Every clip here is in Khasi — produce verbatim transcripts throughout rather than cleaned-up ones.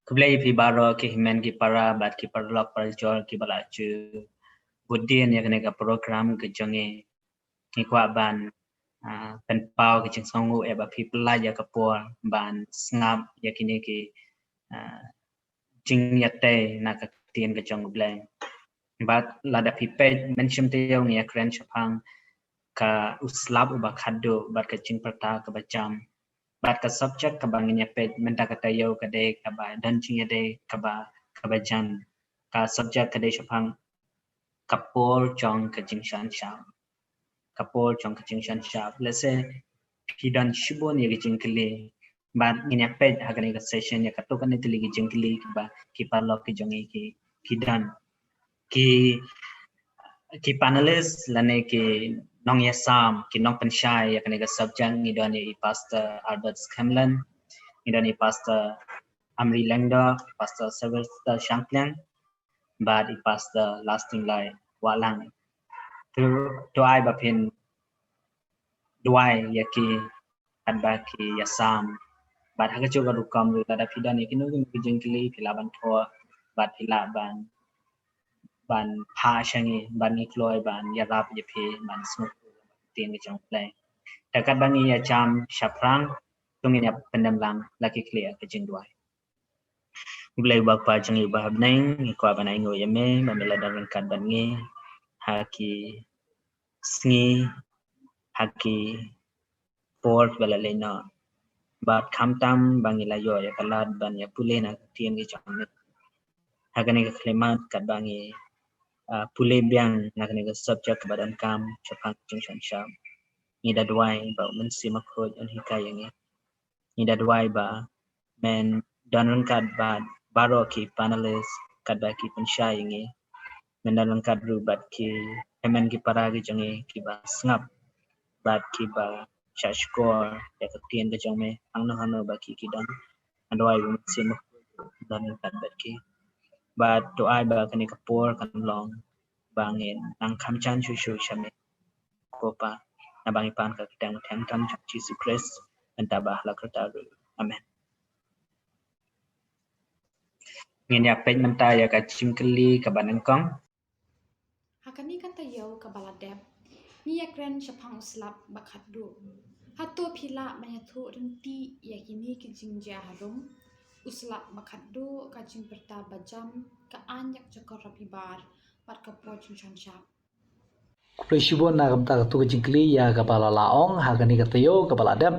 Khublei ïa phi baroh ki hynmen ki para bad ki paralok parajor kiba la ju bud dien ïa kane ka program ka jong ngi. Ngi kwah ban, ah, pynpaw ka jingsngewnguh ïa ba phi pynlait ïa ka por ban sngap ïa kine ki, ah, jingïatei na ka ktien ka jong U Blei. Bad lada phi peit mynshem taïew ngi ïakren shaphang ka u slap uba khatduh bad ka jingpyrta kaba jam. Bad ka subject kaba ngin ïa peit mynta ka taïew ka dei kaba don jingïadei kaba, kaba jan. Ka subject ka dei shaphang ka por jong ka jingshan shap. Ka por jong ka jingshan shap. Lehse phi don shibun ïa ki jingkylli. Bad ngin ïa peit ha kane ka session ïa katto katne tylli ki jingkylli kiba ki paralok ki jong ngi ki, ki don. Ki, ki panelist lane ki nongïasam, ki nongpynshai ïa kane ka subject ngi don ïa i Pastor Albert Scanlon, ngi don ïa i Pastor Amri Lyngdoh, Pastor Sylvester Shangpliang, bad i Pastor Lasting Lai Wahlang. To, to ai ba phin duwai ïa ki katba ki ïasam. Bad ha kajuh ka rukom ruh lada phi don ïa kino kino ki jingkylli phi lah ban thoh bad phi lah ban, ban phah sha ngi bad ngi kloi ban ïarap ïa phi ban sngewthuh ïa ka ktien ka jong U Blei. Te katba ngi ïa jam shaphrang to ngin ïa pyndem lang la ki khlieh ka jingduwai. U Blei uba Kpa jong ngi uba ha bneng, ngi kwah ban ainguh ïa me ba me la don ryngkat bad ngi ha ki sngi, ha ki por ba la leit noh. Bad khamtam ba ngi la ïoh ïa ka lad ban ïa pule na ka ktien ka jong me ha kane ka khyllipmat katba ngi, ah, pule biang na kane ka subject kaba donkam shaphang ka jingshan shap. Ngi da duwai ba U Mynsiem Bakhuid un hikai ïa ngi. Ngi da duwai ba men don ryngkat bad baroh ki panelist katba ki pynshai ïa ngi. Men don ryngkat ruh bad ki hynmen ki para ki jong ngi kiba sngap bad kiba shah shkor ïa ka ktien ka jong me hangno hangno ba ki, ki don. Nga duwai ba U Mynsiem Bakhuid un don ryngkat bad ki. Bad to ai ba kane ka por kan long ba ngin nang kham jan shuh shuh sha me, ko Pa, naba ngi pan ka kyrteng bteng tam jong U Jisu Khrist, mynta bad ha la karta ruh. Amen. Ngin ïa peit mynta ïa ka jingkylli kaba nyngkong. Ha kane ka taïew kaba la dep ngi ïakren shaphang u slap ba khatduh. Hato phi lah ban ïathuh ryntih ïa kine ki jingjia harum? U slap ba khatduh, ka jingpyrta ba jam, ka aiñ ïakjakor Robibar bad ka por jingshan shap. Khublei shibun na ka bynta kato ka jingkylli ïa kaba la lah ong ha kane ka taïew kaba la dep.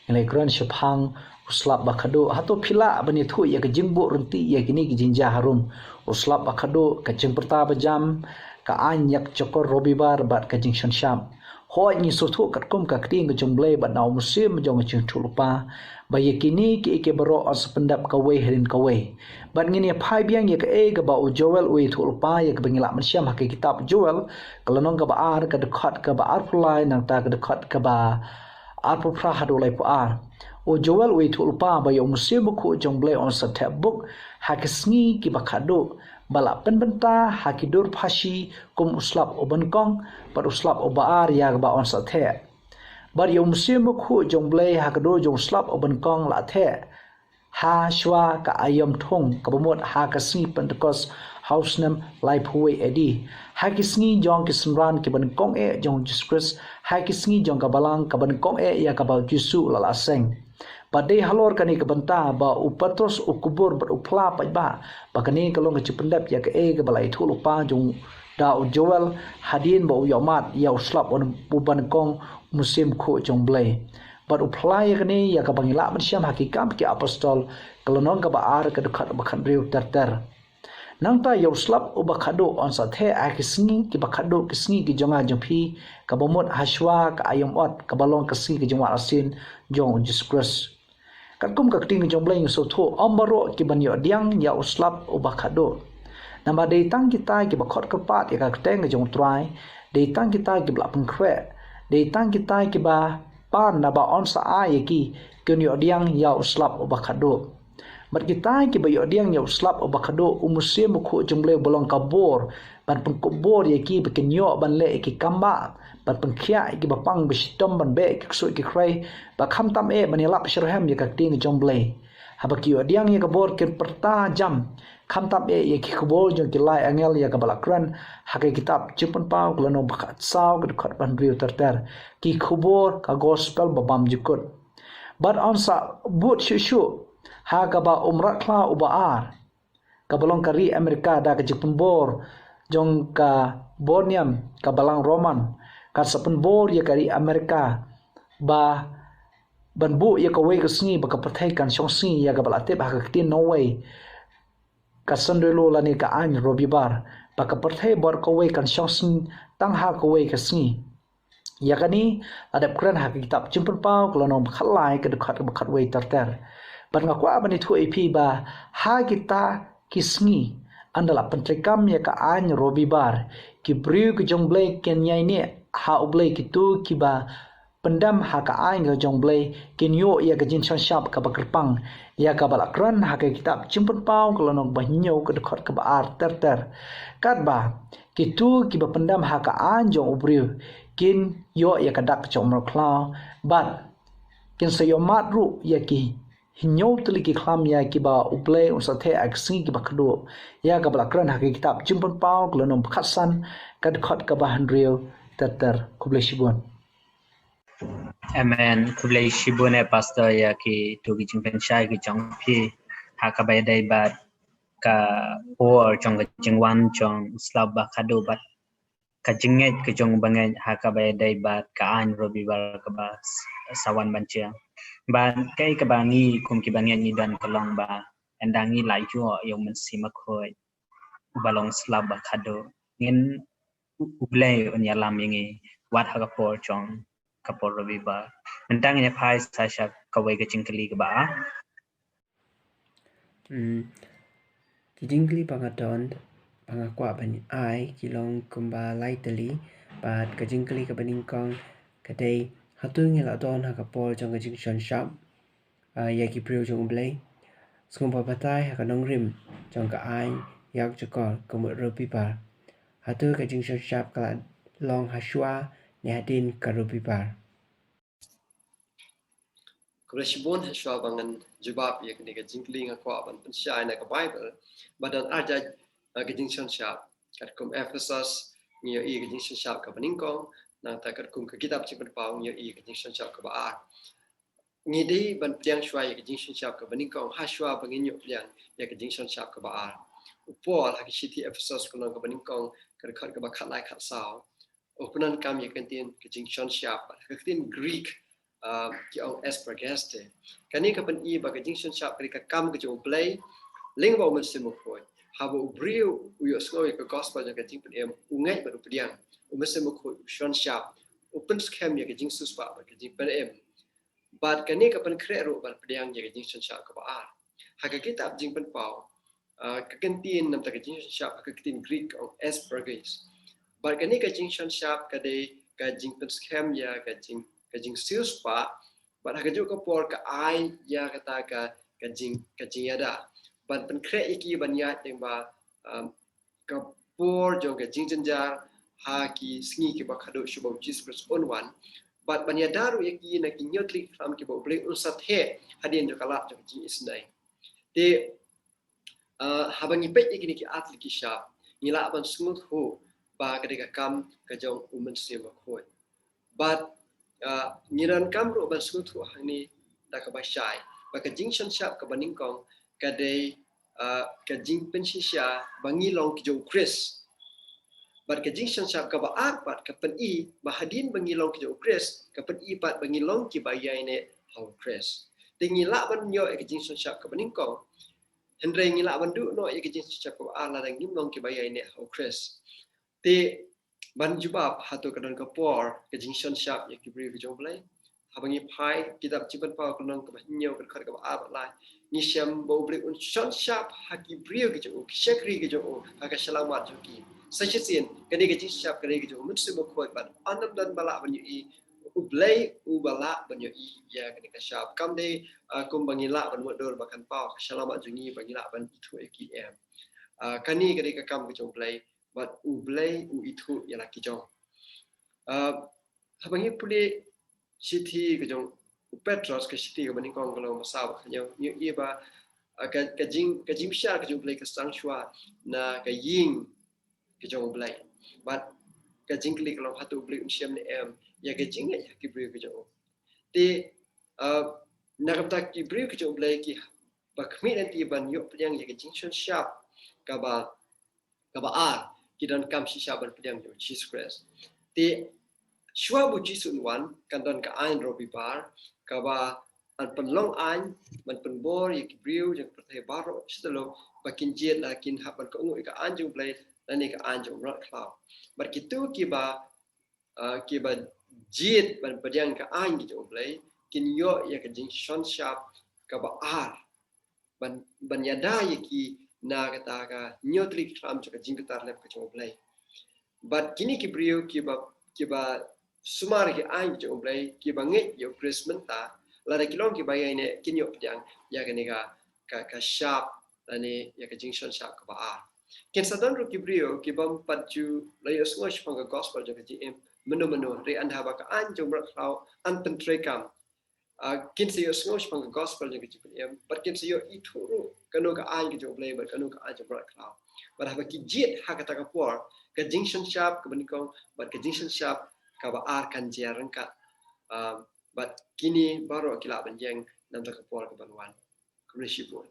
Ngi la ïakren shaphang u slap ba khatduh. Hato phi lah ban ïathuh ïa ka jingbuh ryntih ïa kine ki jingjia harum? U slap ba khatduh, ka jingpyrta ba jam, ka aiñ ïakjakor Robibar bad ka jingshan shap. Hooid ngi sngewthuh katkum ka ktien ka jong U Blei bad na u mynsiem jong ka jingïathuhlypa ba ïa kine kiei kiei baroh yn sa pyndep kawei hadien kawei. Bad ngin ïa phai biang ïa kaei kaba u Joel u ïathuhlypa ïa kaba ngi lah ban shem ha ka kitab Joel, ka lynnong kaba ar, ka dkhot kaba arphew lai, nangta ka dkhot kaba arphew phra haduh laiphew ar. U Joel u ïathuhlypa ba ïa u Mynsiem Bakhuid jong U Blei un sa theh buk ha ki sngi kiba khatduh, ba la pynbynta ha ki dur phashi kum u slap uba nyngkong bad u slap uba ar ïa kaba un sa theh. Bad ïa u Mynsiem Bakhuid jong U Blei ha ka dur jong u slap uba nyngkong la theh ha shwa ka aïom thung kaba mut ha ka sngi Pentekost ha u snem laiphew wei A D. Ha ki sngi jong ki synran kiba nyngkong eh jong u Jisu Khrist, ha ki sngi jong ka balang kaba nyngkong eh ïa kaba u Jisu u la lah seng. Bad dei halor kane ka bynta ba u Petros u kubur bad u phla paidbah ba kane ka long ka jingpyndep ïa kaei kaba la ïathuhlypa jong da u Joel hadien ba u ïohmad ïa u slap uba nyngkong u Mynsiem Bakhuid jong U Blei. Bad u phla ïa kane ïa kaba ngi lah ban shem ha ki Kam ki Apostol, ka lynnong kaba ar, ka dkhot ba khathynriew ter ter. Nangta ïa u slap uba khatduh un sa theh ha ki sngi kiba khatduh, ki sngi ki jong nga jong phi, kaba mut ha shwa ka aïom ot kaba long ka sngi ka jingwad arsien jong u Jisu Khrist. Katkum ka ktien ka jong U Blei ngi sngewthuh, ym baroh ki ban ïoh diang ïa u slap uba khatduh. Namar dei tang kita kiba khot kyrpad ïa ka kyrteng ka jong u Trai, dei tang kita kiba la pynkhreh, dei tang kita kiba pan naba un sa ai ïa ki, kin ïoh diang ïa u slap uba khatduh. Bad kita kiba ïoh diang ïa u slap uba khatduh, u Mynsiem Bakhuid jong U Blei uba long ka bor ban pynkupbor ïa ki ba kin ïoh ban leh ïa ki kam bah, ban pynkhiah ïa kiba pang ba shitom, ban beh ïa ki ksuid ki khrei, bad khamtam eh ban ïalap shitrhem ïa ka ktien ka jong U Blei. Haba ki ïoh pdiang ïa ka bor kin pyrta jam, khamtam eh ïa ki khubor jong ki lai angel ïa kaba la kren ha ka kitab Jingpynpaw ka lynnong ba khatsaw ka dkhot ba hynriew ter ter. Ki khubor ka gospel ba bymjukut. Bad yn sa bud shuh shuh ha kaba u mrad khlaw uba ar, kaba long ka ri Amerika da ka jingpynbor jong ka bor niam ka balang Roman, kan sa pynbor ïa ka ri Amerika ba ban buh ïa kawei ka sngi ba ka pyrthei kan shong sngi ïa kaba la tip ha ka ktien Norway ka Søndagsloven lane ka aiñ Robibar, ba ka pyrthei baroh kawei kan shong sngi tang ha kawei ka sngi. Ïa kane la dep kren ha ka kitab Jingpynpaw ka lynnong ba khatlai ka dkhot ba khatwei ter ter. Bad nga kwah ban ïathuh ïa phi ba ha kita ki sngi ynda la pyntreikam ïa ka aiñ Robibar, ki briew ki jong U Blei kin ïaineh ha U Blei, kito kiba pyndem ha ka aiñ ka jong U Blei kin ïoh ïa ka jingshon shap kaba kyrpang ïa kaba la kren ha ka kitab Jingpynpaw ka lynnong ba hynñiew ka dkhot kaba ar ter ter. Katba kito kiba pyndem ha ka aiñ jong u briew kin ïoh ïa ka dak jong u mrad khlaw bad kin sa ïoh mad ruh ïa ki hynñiew tylli ki khlam ïa kiba U Blei un sa theh ha ki sngi kiba khadduh, ïa kaba la kren ha ka kitab Jingpynpaw ka lynnong ba khatsan ka dkhot kaba hynriew ter ter. Khublei shibun. Amen. Khublei shibun eh Pastor ïa kito ki jingpynshai ki jong phi ha kaba ïadei bad ka por jong ka jingwan jong u slap ba khadduh bad ka jingngeit ka jong u bangeit ha kaba ïadei bad ka aiñ Robibar kaba s- sa wan ban jia. Bad kaei kaba ngi kum ki bangeit ngi don ka long ba ynda ngi la ïoh ïa u Mynsiem Bakhuid uba long slap ba khadduh, ngin U Blei un ïalam ïa ngi wat ha ka por jong ka por Robibar. Mynta ngin ïa phai sa sha kawei ka jingkylli kaba ar. Hmm. Ki jingkylli ba nga don ba nga kwah ban ai ki long kumba lai tylli, bad ka jingkylli kaba nyngkong ka dei, hato ngi la don ha ka por jong ka jingshon shap ïa ki briew jong U Blei? Sngewbha batai ha ka nongrim jong ka aiñ ïa ka jingkor ka mut Robibar. Hato ka jingshon shap ka la long ha shuwa ne hadien ka Robibar? Khublei shibun. Ha shuwa ba ngan jubab ïa kane ka jingkylli nga kwah ban pynshai na ka Baibl ba don ar jait ka jingshon shap. Katkum Ephesos ngi ïohi ka jingshon shap kaba nyngkong, nangta katkum ka kitab Jingpynpaw ngi ïohi ka jingshon shap kaba ar. Ngi dei ban pdiang shuwa ïa ka jingshon shap kaba nyngkong ha shuwa ba ngin ïoh pdiang ïa ka jingshon shap kaba ar. U Paul ha ka shithi Ephesos ka lynnong kaba nyngkong ka dkhot kaba khatlai khatsaw u pyndonkam ïa ka ktien ka jingshon shap, ka ktien Greek ki ong aspergeste. Kane ka pyni ba ka jingshon shap ka dei ka kam ka jong U Blei lyngba U Mynsiem Bakhuid. Haba u briew u ïohsngew ïa ka gospel jong ka jingpynim, u ngeit bad u pdiang, U Mynsiem Bakhuid u shon shap, u pynskhem ïa ka jingsiewspah bad ka jingpynim. Bad kane ka pynkhreh ruh ban pdiang ïa ka jingshon shap kaba ar. Ha ka kitab Jingpynpaw, ka ktien namar ka jingshon shap ha ka ktien Greek ka ong asperges. Bad kane ka jingshon shap ka dei ka jingpynskhem ïa ka jing ka jingsiewspah, bad ha kajuh ka por ka ai ïa kata ka ka jing ka jingïada ban pynkhreh ïa ki ban ïaid lyngba ka por jong ka jingjynjar ha ki sngi kiba khadduh shuwa ba U Jisu Khrist un wan. Bad ban ïada ruh ïa ki na ki hynñiew tylli ki khlam kiba U Blei un sa theh hadien jong ka lad jong ka jingisynei. Te haba ngi peit ïa kine ki ar tylli ki shap ngi lah ban sngewthuh ba ka dei ka kam ka jong U Mynsiem Bakhuid. Bad ngi donkam ruh ban sngewthuh hangne da kaba shai ba ka jingshon shap kaba nyngkong ka dei ka jingpynshisha ba ngi long ki jong U Khrist. Bad ka jingshon shap kaba ar pat ka pyni ba hadien ba ngi long ki jong U Khrist ka pyni pat ba ngi long kiba ïaineh ha U Khrist. Te ngi lah ban ïoh ïa ka jingshon shap kaba nyngkong, hynrei ngi lah ban duh noh ïa ka jingshon shap kaba ar lada ngim long kiba ïaineh ha U Khrist. Te ban jubab hato ka don ka por ka jingshon shap ïa ki briew ki jong U Blei? Haba ngi phai kitab Jingpynpaw ka lynnong kaba hynñiew ka dkhot kaba ar bad lai, ngi shem ba U Blei un shon shap ha ki briew ki jong u, ki shakri ki jong u, ha ka shyllangmat jong ki. Sa shisien kane ka jingshon shap ka dei ka jong U Mynsiem Bakhuid bad ym don ba lah ban ïohi, U Blei uba lah ban ïohi ïa kane ka shap. Kam dei kumba ngi lah ban mutdur ba kan paw ha ka shyllangmat jong ngi ba ngi lah ban ithuh ïa ki, em. Kane ka dei ka kam ka jong U Blei bad U Blei u ithuh ïa la ki jong. Haba ngi pule shithi ka jong Petros ka shithi kaba nyngkong ka lynnong ba saw, ka hynñiew, ngi ïohi ba, ah, ka, ka jing, ka jingbishar ka jong U Blei ka sdang shuwa na ka ïing ka jong U Blei. Bad ka jingkylli ka long, hato U Blei un shem ne em ïa ka jingngeit ha ki briew ka jong u? Te, ah, na ka bynta ki briew ka jong U Blei, kiba khmih lynti ban ïoh pdiang ïa ka jingshon shap kaba, kaba ar, ki donkam shisha ban pdiang ïa U Jisu Khrist. Te shuwa ba U Jisu un wan, kan don ka aiñ Robibar kaba yn pynlong aiñ ban pynbor ïa ki briew jong ka pyrthei baroh shi tylli, ba kin jied, la kin hap ban kohnguh ïa ka aiñ jong U Blei lane ka aiñ jong u mrad khlaw. Bad kito kiba, ah, kiba jied ban pdiang ka aiñ ka jong U Blei, kin ïoh ïa ka jingshon shap kaba ar ban, ban ïada ïa ki na kata ka hynñiew tylli ki khlam jong ka jingbitar lem ka jong U Blei. Bad kine ki briew kiba, kiba sumar ïa ka aiñ ka jong U Blei, kiba ngeit ïa U Khrist mynta, lada ki long kiba ïaineh, kin ïoh pdiang ïa kane ka, ka, ka shap lane ïa ka jingshon shap kaba ar. Kin sa don ruh ki briew kibym pat ju la ïohsngew shaphang ka gospel jong ka jingim mynno mynno, hynrei ynda haba ka aiñ jong u mrad khlaw yn pyntreikam, ah, kin sa ïohsngew shaphang ka gospel jong ka jingpynim, bad kin sa ïoh ithuh ruh kano ka aiñ ka jong U Blei bad kano ka aiñ jong u mrad khlaw. Bad haba ki jied ha kata ka por, ka jingshon shap kaba nyngkong bad ka jingshon shap kaba ar kan jia ryngkat. Ah, bad kine baroh ki lah ban ïeng na ka por kaban wan. Khublei shibun.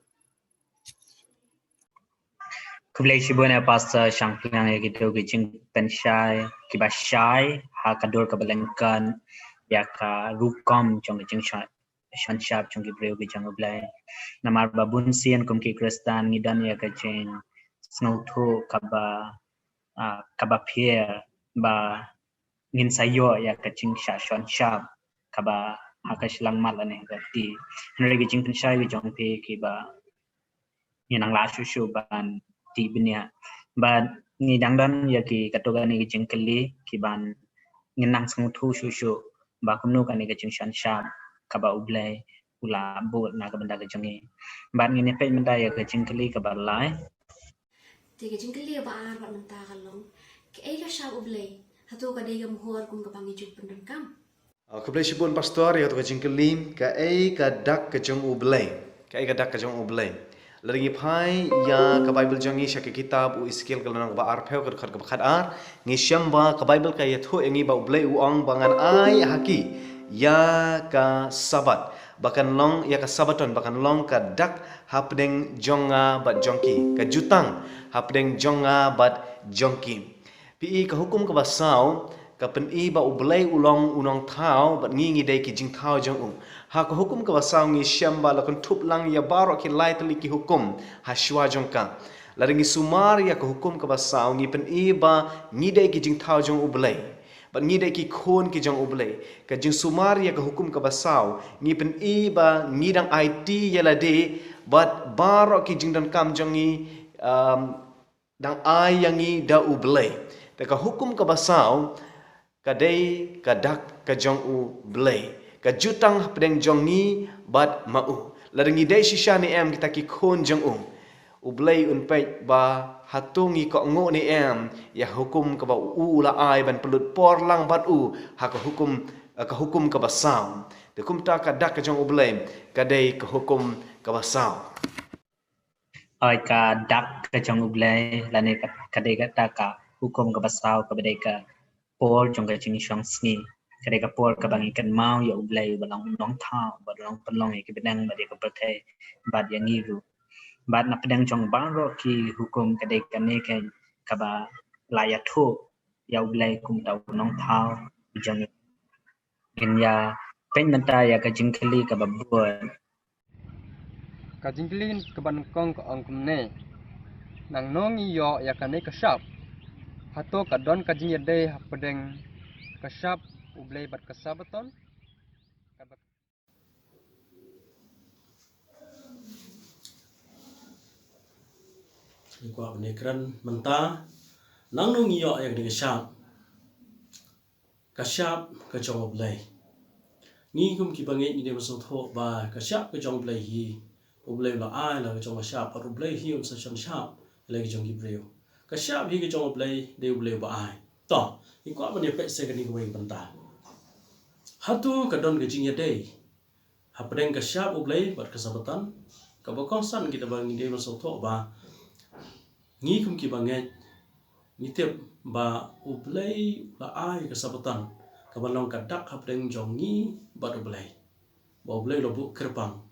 Khublei shibun ïa Pastor Shangpliang ïa kito ki jingpynshai kiba shai ha ka dur kaba lyngkot ïa ka rukom jong ka jingshon, shon shap jong ki briew ki jong U Blei. Namar ba bun sien kum ki Khristan ngi don ïa ka jingsngewthuh kaba, ah, kaba pher ba ngin sa ïoh ïa ka jingshah shon shap kaba ha ka shyllangmat lane ha ka kti. Hynrei ki jingpynshai ki jong phi kiba ngin nang lah shuh shuh ban tip bniah. Bad ngi dang don ïa ki, kato kane ki jingkylli kiban ngin nang sngewthuh shuh shuh ba kumno kane ka jingshon shap kaba U Blei u la buh na ka bynta ka jong ngi. Bad ngin ïa peit mynta ïa ka jingkylli kaba lai. Te ka jingkylli kaba ar bad mynta ka long, kaei ka shap U Blei? Hato ka dei ka mohor kum kaba ngi ju pyndonkam? Ah, khublei shibun Pastor ïa kato ka jingkylli, kaei ka dak ka jong U Blei? Kaei ka dak ka jong U Blei? Lada ngi phai ïa ka Baibl jong ngi sha ka kitab u Esekiel ka lynnong kaba arphew, ka dkhot kaba khatar, ngi shem ba ka Baibl ka ïathuh ïa ngi ba U Blei u ong ba ngan ai ha ki ïa ka Sabbath, ba kan long ïa ka Sabbaton, ba kan long ka dak hapdeng jong nga bad jong ki, ka jutang hapdeng jong nga bad jong ki. Phi i, ka hukum kaba saw ka pyni ba U Blei u long u nongthaw bad ngi ngi dei ki jingthaw jong u. Ha ka hukum kaba saw ngi shem ba la kynthup lang ïa baroh ki lai tylli ki hukum ha shuwa jong ka. Lada ngi sumar ïa ka hukum kaba saw ngi pyni ba ngi dei ki jingthaw jong U Blei bad ngi dei ki khun ki jong U Blei. Ka jingsumar ïa ka hukum kaba saw ngi pyni ba ngi dang aiti ïa lade bad baroh ki jingdonkam jong ngi, um, dang ai ïa ngi da U Blei. Te ka hukum kaba saw ka dei ka dak ka jong U Blei, ka jutang hapdeng jong ngi bad ma u. Lada ngi dei shisha ne em kita ki khun jong u, U Blei un peit ba hato ngi kohnguh ne em ïa ka hukum kaba u u la ai ban pynlut por lang bad u ha ka hukum, ka hukum kaba saw. Te kumta ka dak ka jong U Blei ka dei ka hukum kaba saw. Oi, ka dak ka jong U Blei lane ka, ka dei kata ka hukum kaba saw kaba dei ka por jong ka jingshong sngi. Ka dei ka por kaba ngi kynmaw ïa U Blei uba long u nongthaw, uba long pynlong ïa ki bneng bad ïa ka pyrthei bad ïa ngi ruh. Bad na pdeng jong baroh ki hukum ka dei kane ka, kaba la ïathuh ïa U Blei kum uta u nongthaw jong ngi. Ngin ïa peit mynta ïa ka jingkylli kaba bud. Ka jingkylli kaba nyngkong ka ong kumne: Nangno ngi ïoh ïa kane ka shap? Hato ka don ka jingïadei hapdeng ka shap U Blei bad ka Sabbaton? Ngi kwah ban ïakren mynta, nangno ngi ïoh ïa kane ka shap? Ka shap ka jong U Blei. Ngi kum kiba ngeit ngi dei ban sngewthuh ba ka shap ka jong U Blei hi, U Blei u la ai la ka jong ka shap, bad U Blei hi un sa shon shap ïa la ka jong ki briew. Ka shap hi ka jong U Blei, dei U Blei uba ai. To, ngi kwah ban ïa peit sa kane kawei ka bynta. Hato ka don ka jingïadei hapdeng ka shap U Blei bad ka Sabaton, kaba kongsan kita ba ngi dei ban sngewthuh ba ngi kum ki bangeit ngi tip ba U Blei u la ai ka Sabaton kaba long ka dak hapdeng jong ngi bad U Blei. Ba U Blei u la buh kyrpang.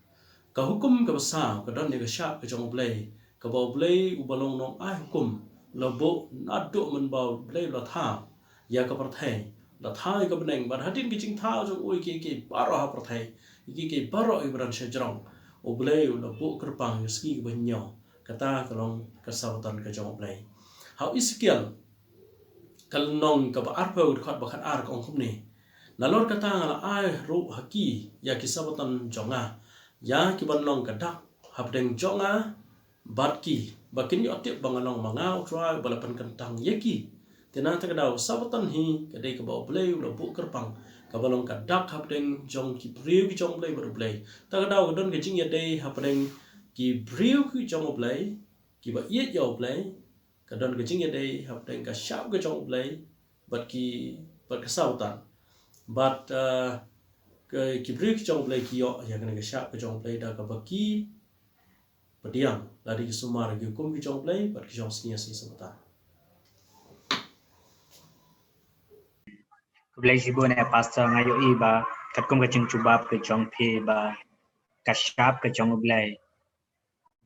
Ka hukum kaba saw ka don ïa ka shap ka jong U Blei, kaba U Blei uba long nongai hukum u la buh naduh mynba U Blei u la thaw ïa ka pyrthei, u la thaw ïa ka bneng, bad hadien ka jingthaw jong u ïa kiei kiei baroh ha pyrthei, ïa kiei kiei baroh ïa ba don shajrong, U Blei u la buh kyrpang ïa ka sngi kaba hynñiew, kata ka long ka Sabaton ka jong U Blei. Ha u Esekiel ka lynnong kaba arphew, ka dkhot ba khatar ka ong kumne: Nalor kata nga la ai ruh ha ki ïa ki Sabaton jong nga, ïa ki ban long ka dak hapdeng jong nga bad ki, ba kin ïoh tip ba nga long ma nga U Trai uba la pynkyntang ïa ki. Te na kata ka daw, Sabaton hi ka dei kaba U Blei u la buh kyrpang, kaba long ka dak hapdeng jong ki briew ki jong U Blei bad U Blei. Kata ka daw ka don ka jingïadei hapdeng ki briew ki jong U Blei, kiba ïeit ïa U Blei, ka don ka jingïadei hapdeng ka shap ka jong U Blei bad ki, bad ka Sabaton. Bad, ah, ka, ki briew ki jong U Blei ki ïoh ïa kane ka shap ka jong U Blei da kaba ki pdiang lane ki sumar ïa ki hukum ki jong U Blei bad ki jong sngi ïa sngi Sabaton. Khublei shibun eh Pastor, nga ïohi ba katkum ka jingjubab ka jong phi ba ka shap ka jong U Blei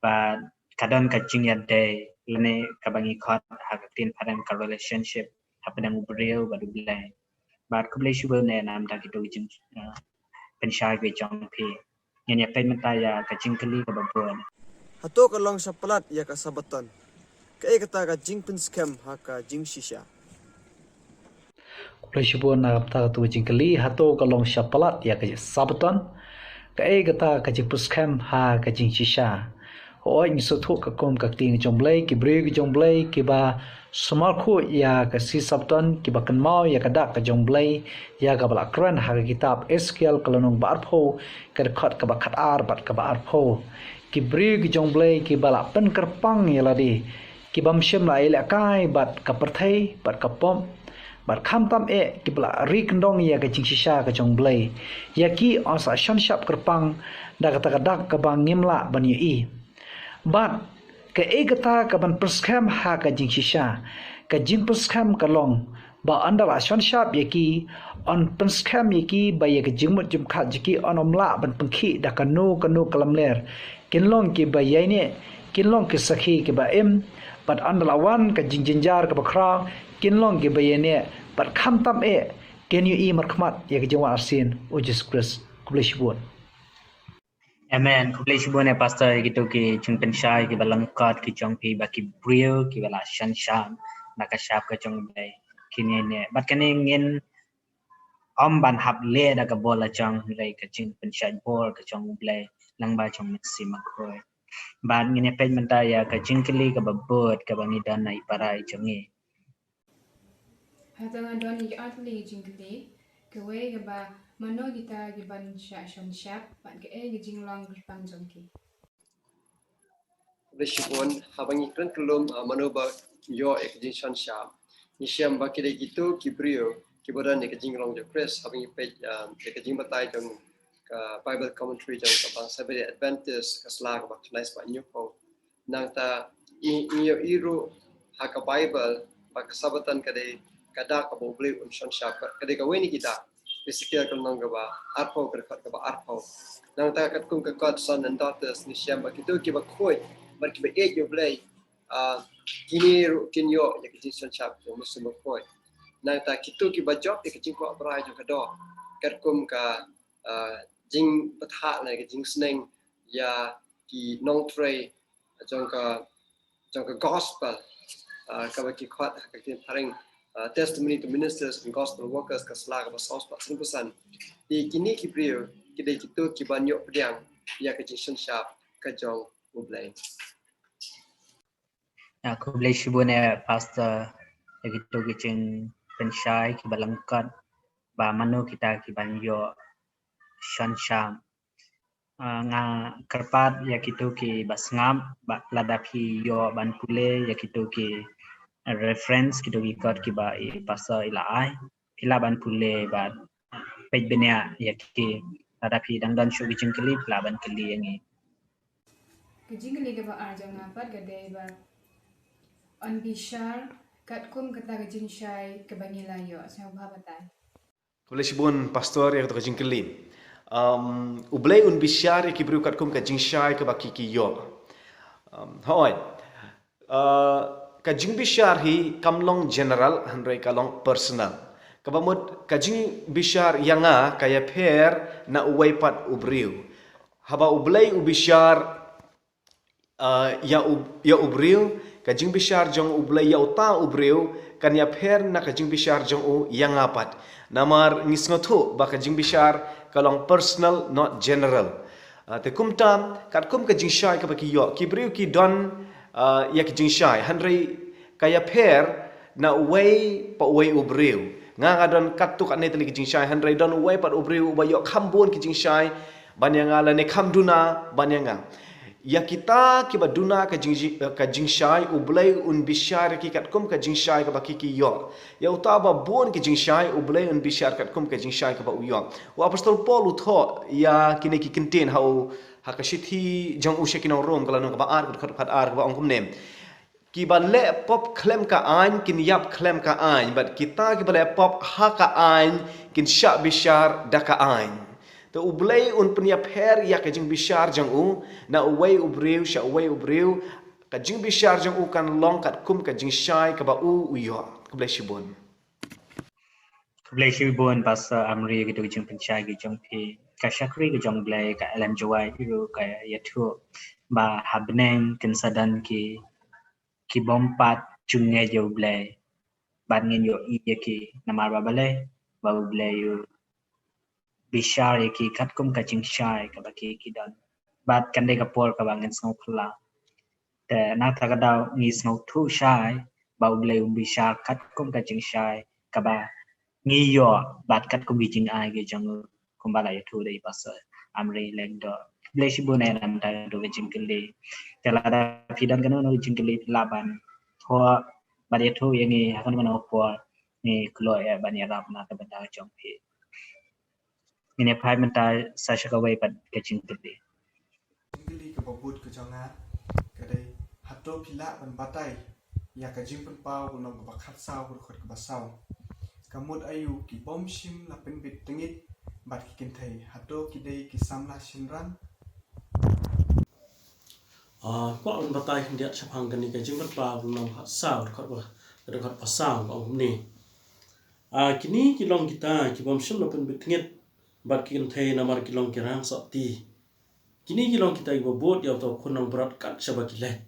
ba ka don ka jingïadei lane kaba ngi khot ha ka ktien phareng ka relationship hapdeng u briew bad U Blei. Bad khublei shibun eh namar kito ki jing, eh, pynshai ki jong phi. Ngin ïa peit mynta ïa ka jingkylli kaba bun. Hato ka long sha palat ïa ka Sabaton? Kaei kata ka jingpynskhem ha ka jingshisha? Khublei shibun na kata ka jingkylli, hato ka long sha palat ïa ka Sabaton? Kaei kata ka jingpynskhem ha ka jingshisha? Hooid, ngi sngewthuh katkum ka ktien ka jong U Blei, ki briew ki jong U Blei kiba sumar khuid ïa ka sngi Sabaton, kiba kynmaw ïa ka dak ka jong U Blei, ïa kaba la kren ha ka kitab Esekiel ka lynnong ba arphew, ka dkhot kaba khatar bad kaba arphew. Ki briew ki jong U Blei kiba la pynkyrpang ïa lade, ki bym shym la ïalehkai bad ka pyrthei bad ka pop, bad khamtam eh kiba la ri kyndong ïa ka jingshisha ka jong U Blei, ïa ki yn sa shon shap kyrpang da kata ka dak kaba ngim lah ban ïohi. Bad kaei kata kaban pynskhem ha ka jingshisha? Ka jingpynskhem ka long ba ynda la shon shap ïa ki, yn pynskhem ïa ki ba ïa ka jingmut jingpyrkhat jong ki yn ym lah ban pynkhih da kano kano ka lamler. Kin long kiba ïaineh, kin long ki sakhi kiba im, bad ynda la wan ka jingjynjar kaba khraw, kin long kiba ïaineh, bad khamtam eh kin ïohi markhmat ïa ka jingwan arsien U Jisu Khrist. Khublei shibun. Amen. Khublei shibun eh Pastor, ïa kito ki jingpynshai kiba lyngkot ki jong phi ba ki briew kiba la shon shap na ka shap ka jong U Blei kin ïaineh. Bad kane ngin ym ban hap leh da ka bor la jong, hynrei ka jingpynshait bor ka jong U Blei lyngba jong U Mynsiem Bakhuid. Bad ngin ïa peit mynta ïa ka jingkylli kaba bud kaba ngi don na i para i jong ngi. Hato nga don ïa ki ar tylli ki jingkylli, kawei kaba mano kita kiban shah shon shap bad kaei ka jinglong kyrpang jong ki? Khublei shibun, haba ngi kren kyllum, ah, mano ba ïoh ïa ka jingshon shap, ngi shem ba ki dei kito ki briew kiba don ïa ka jinglong jong Khrist. Haba ngi peit, ah, ïa ka jingbatai jong ka Bible commentary jong ka Bang Seventh-day Adventist, ka sla kaba khyndai spah hynñiewphew. Nangta ngi, ngi ïohi ruh ha ka Bible ba ka Sabaton ka dei ka dak kaba U Blei un shon shap, ka dei kawei na ki dak. Esekiel ka lynnong kaba arphew, ka dkhot kaba arphew. Nangta katkum ka kot sons and daughters, ngi shem ba kito kiba khuid bad kiba ïeit ïa U Blei, ah, kine ruh kin ïoh ïa ka jingshon shap jong U Mynsiem Bakhuid. Nangta kito kiba jop ïa ka jingkwah brai jong ka doh, katkum ka, ah, jingbthah lane ka jingsneng ïa ki nongtrei jong ka, jong ka gospel, ah, kaba ki khot ha ka ktien phareng, ah, Testimony to Ministers and Gospel Workers, ka sla kaba saw spah san phew san. Te kine ki briew ki dei kito kiban ïoh pdiang ïa ka jingshon shap ka jong U Blei. Ah, khublei shibun eh Pastor, ïa kito ki jingpynshai kiba lyngkot ba mano kita kiban ïoh shon shap. Ah, nga kyrpad ïa kito kiba sngap ba lada phi ïoh ban pule ïa kito ki reference, kito ki kot kiba i Pastor i la ai, phi lah ban pule bad peit bniah ïa ki. Lada phi dang don shuh ki jingkylli, phi lah ban kylli ïa ngi. Ka jingkylli kaba ar jong nga pat ka dei ba yn bishar katkum kata ka jingshai kaba ngi la ïoh. Sngewbha batai. Khublei shibun Pastor ïa kata ka jingkylli. Um, U Blei un bishar ïa ki briew katkum ka jingshai kaba ki ki ïoh. Um, hooid. Uh, ka jingbishar hi kam long general hynrei ka long personal. Kaba mut ka jingbishar ïa nga ka ïapher na uwei pat u briew. Haba U Blei u bishar uh, ïa u ïa u briew, ka jingbishar jong U Blei ïa uta u briew kan ïapher na ka jingbishar jong u ïa nga pat. Namar ngi sngewthuh ba ka jingbishar ka long personal, not general. Uh, te kumta katkum ka jingshai kaba ki ïoh, ki briew ki don uh, ïa ki jingshai hynrei ka ïapher na uwei pa uwei u briew. Nga nga don katto katne tylli ki jingshai hynrei don uwei pat u briew uba ïoh kham bun ki jingshai ban ïa nga lane kham duna ban ïa nga. Ïa kita kiba duna ka jing ka jingshai U Blei un bishar ïa ki katkum ka jingshai kaba ki ki ïoh. Ïa uta ba bun ki jingshai U Blei un bishar katkum ka jingshai kaba u ïoh. U Apostol Paul u thoh ïa kine ki kyntien ha u ha ka shithi jong u sha ki nong Rom ka lynnong kaba ar ka dkhot kaba ar kaba ong kumne. Kiba leh pop khlem ka aiñ kin ïap khlem ka aiñ bad kita kiba leh pop ha ka aiñ kin shah bishar da ka aiñ. Te U Blei un pynïapher ïa ka jingbishar jong u na uwei u briew sha uwei u briew, ka jingbishar jong u kan long katkum ka jingshai kaba u u ïoh. Khublei shibun. Khublei shibun Pastor Amri ïa kito ki jingpynshai ki jong phi. Ka shakri ka jong U Blei ka Ellen G. White ruh ka ïathuh ba ha bneng kin sa don ki ki bym pat ju ngeit ïa U Blei. Bad ngin ïohi ïa ki namar ba balei ba U Blei u bishar ïa ki katkum ka jingshai kaba ki ki don. Bad kan dei ka por kaba ngin sngew phylla. Te na kata ka daw ngi sngewthuh shai ba U Blei u bishar katkum ka jingshai kaba ngi ïoh bad katkum ki jingai ki jong u kumba la ïathuh da i Pastor Amri Lyngdoh. Khublei shibun na kata ka jingkylli. Te lada phi don kano kano ka jingkylli phi lah ban thoh bad ïathuh ïa ngi ha kano kano ka por, ngi kloi ban ïarap na ka bynta ka jong phi. Ngin ïa phai mynta sa sha kawei pat ka jingkylli. Jingkylli kaba bud ka jong nga ka dei, hato phi lah ban batai ïa ka Jingpynpaw lynnong kaba khatsaw ka dkhot kaba saw? Ka mut aïu ki bym shym la pynbit tngit bad ki kynthei, hato ki dei ki samla shynrang? Ah, kwah ban batai khyndiat shaphang kane ka Jingpynpaw lynnong khatsaw ka dkhot ba, ka dkhot ba saw, ka ong kumne. Ah, kine ki long kita ki bym shym la pynbit tngit bad ki kynthei namar ki long ki rang sotti. Kine ki long kita kiba bud ïa uta u khun nongbrot kat shaba ki leit.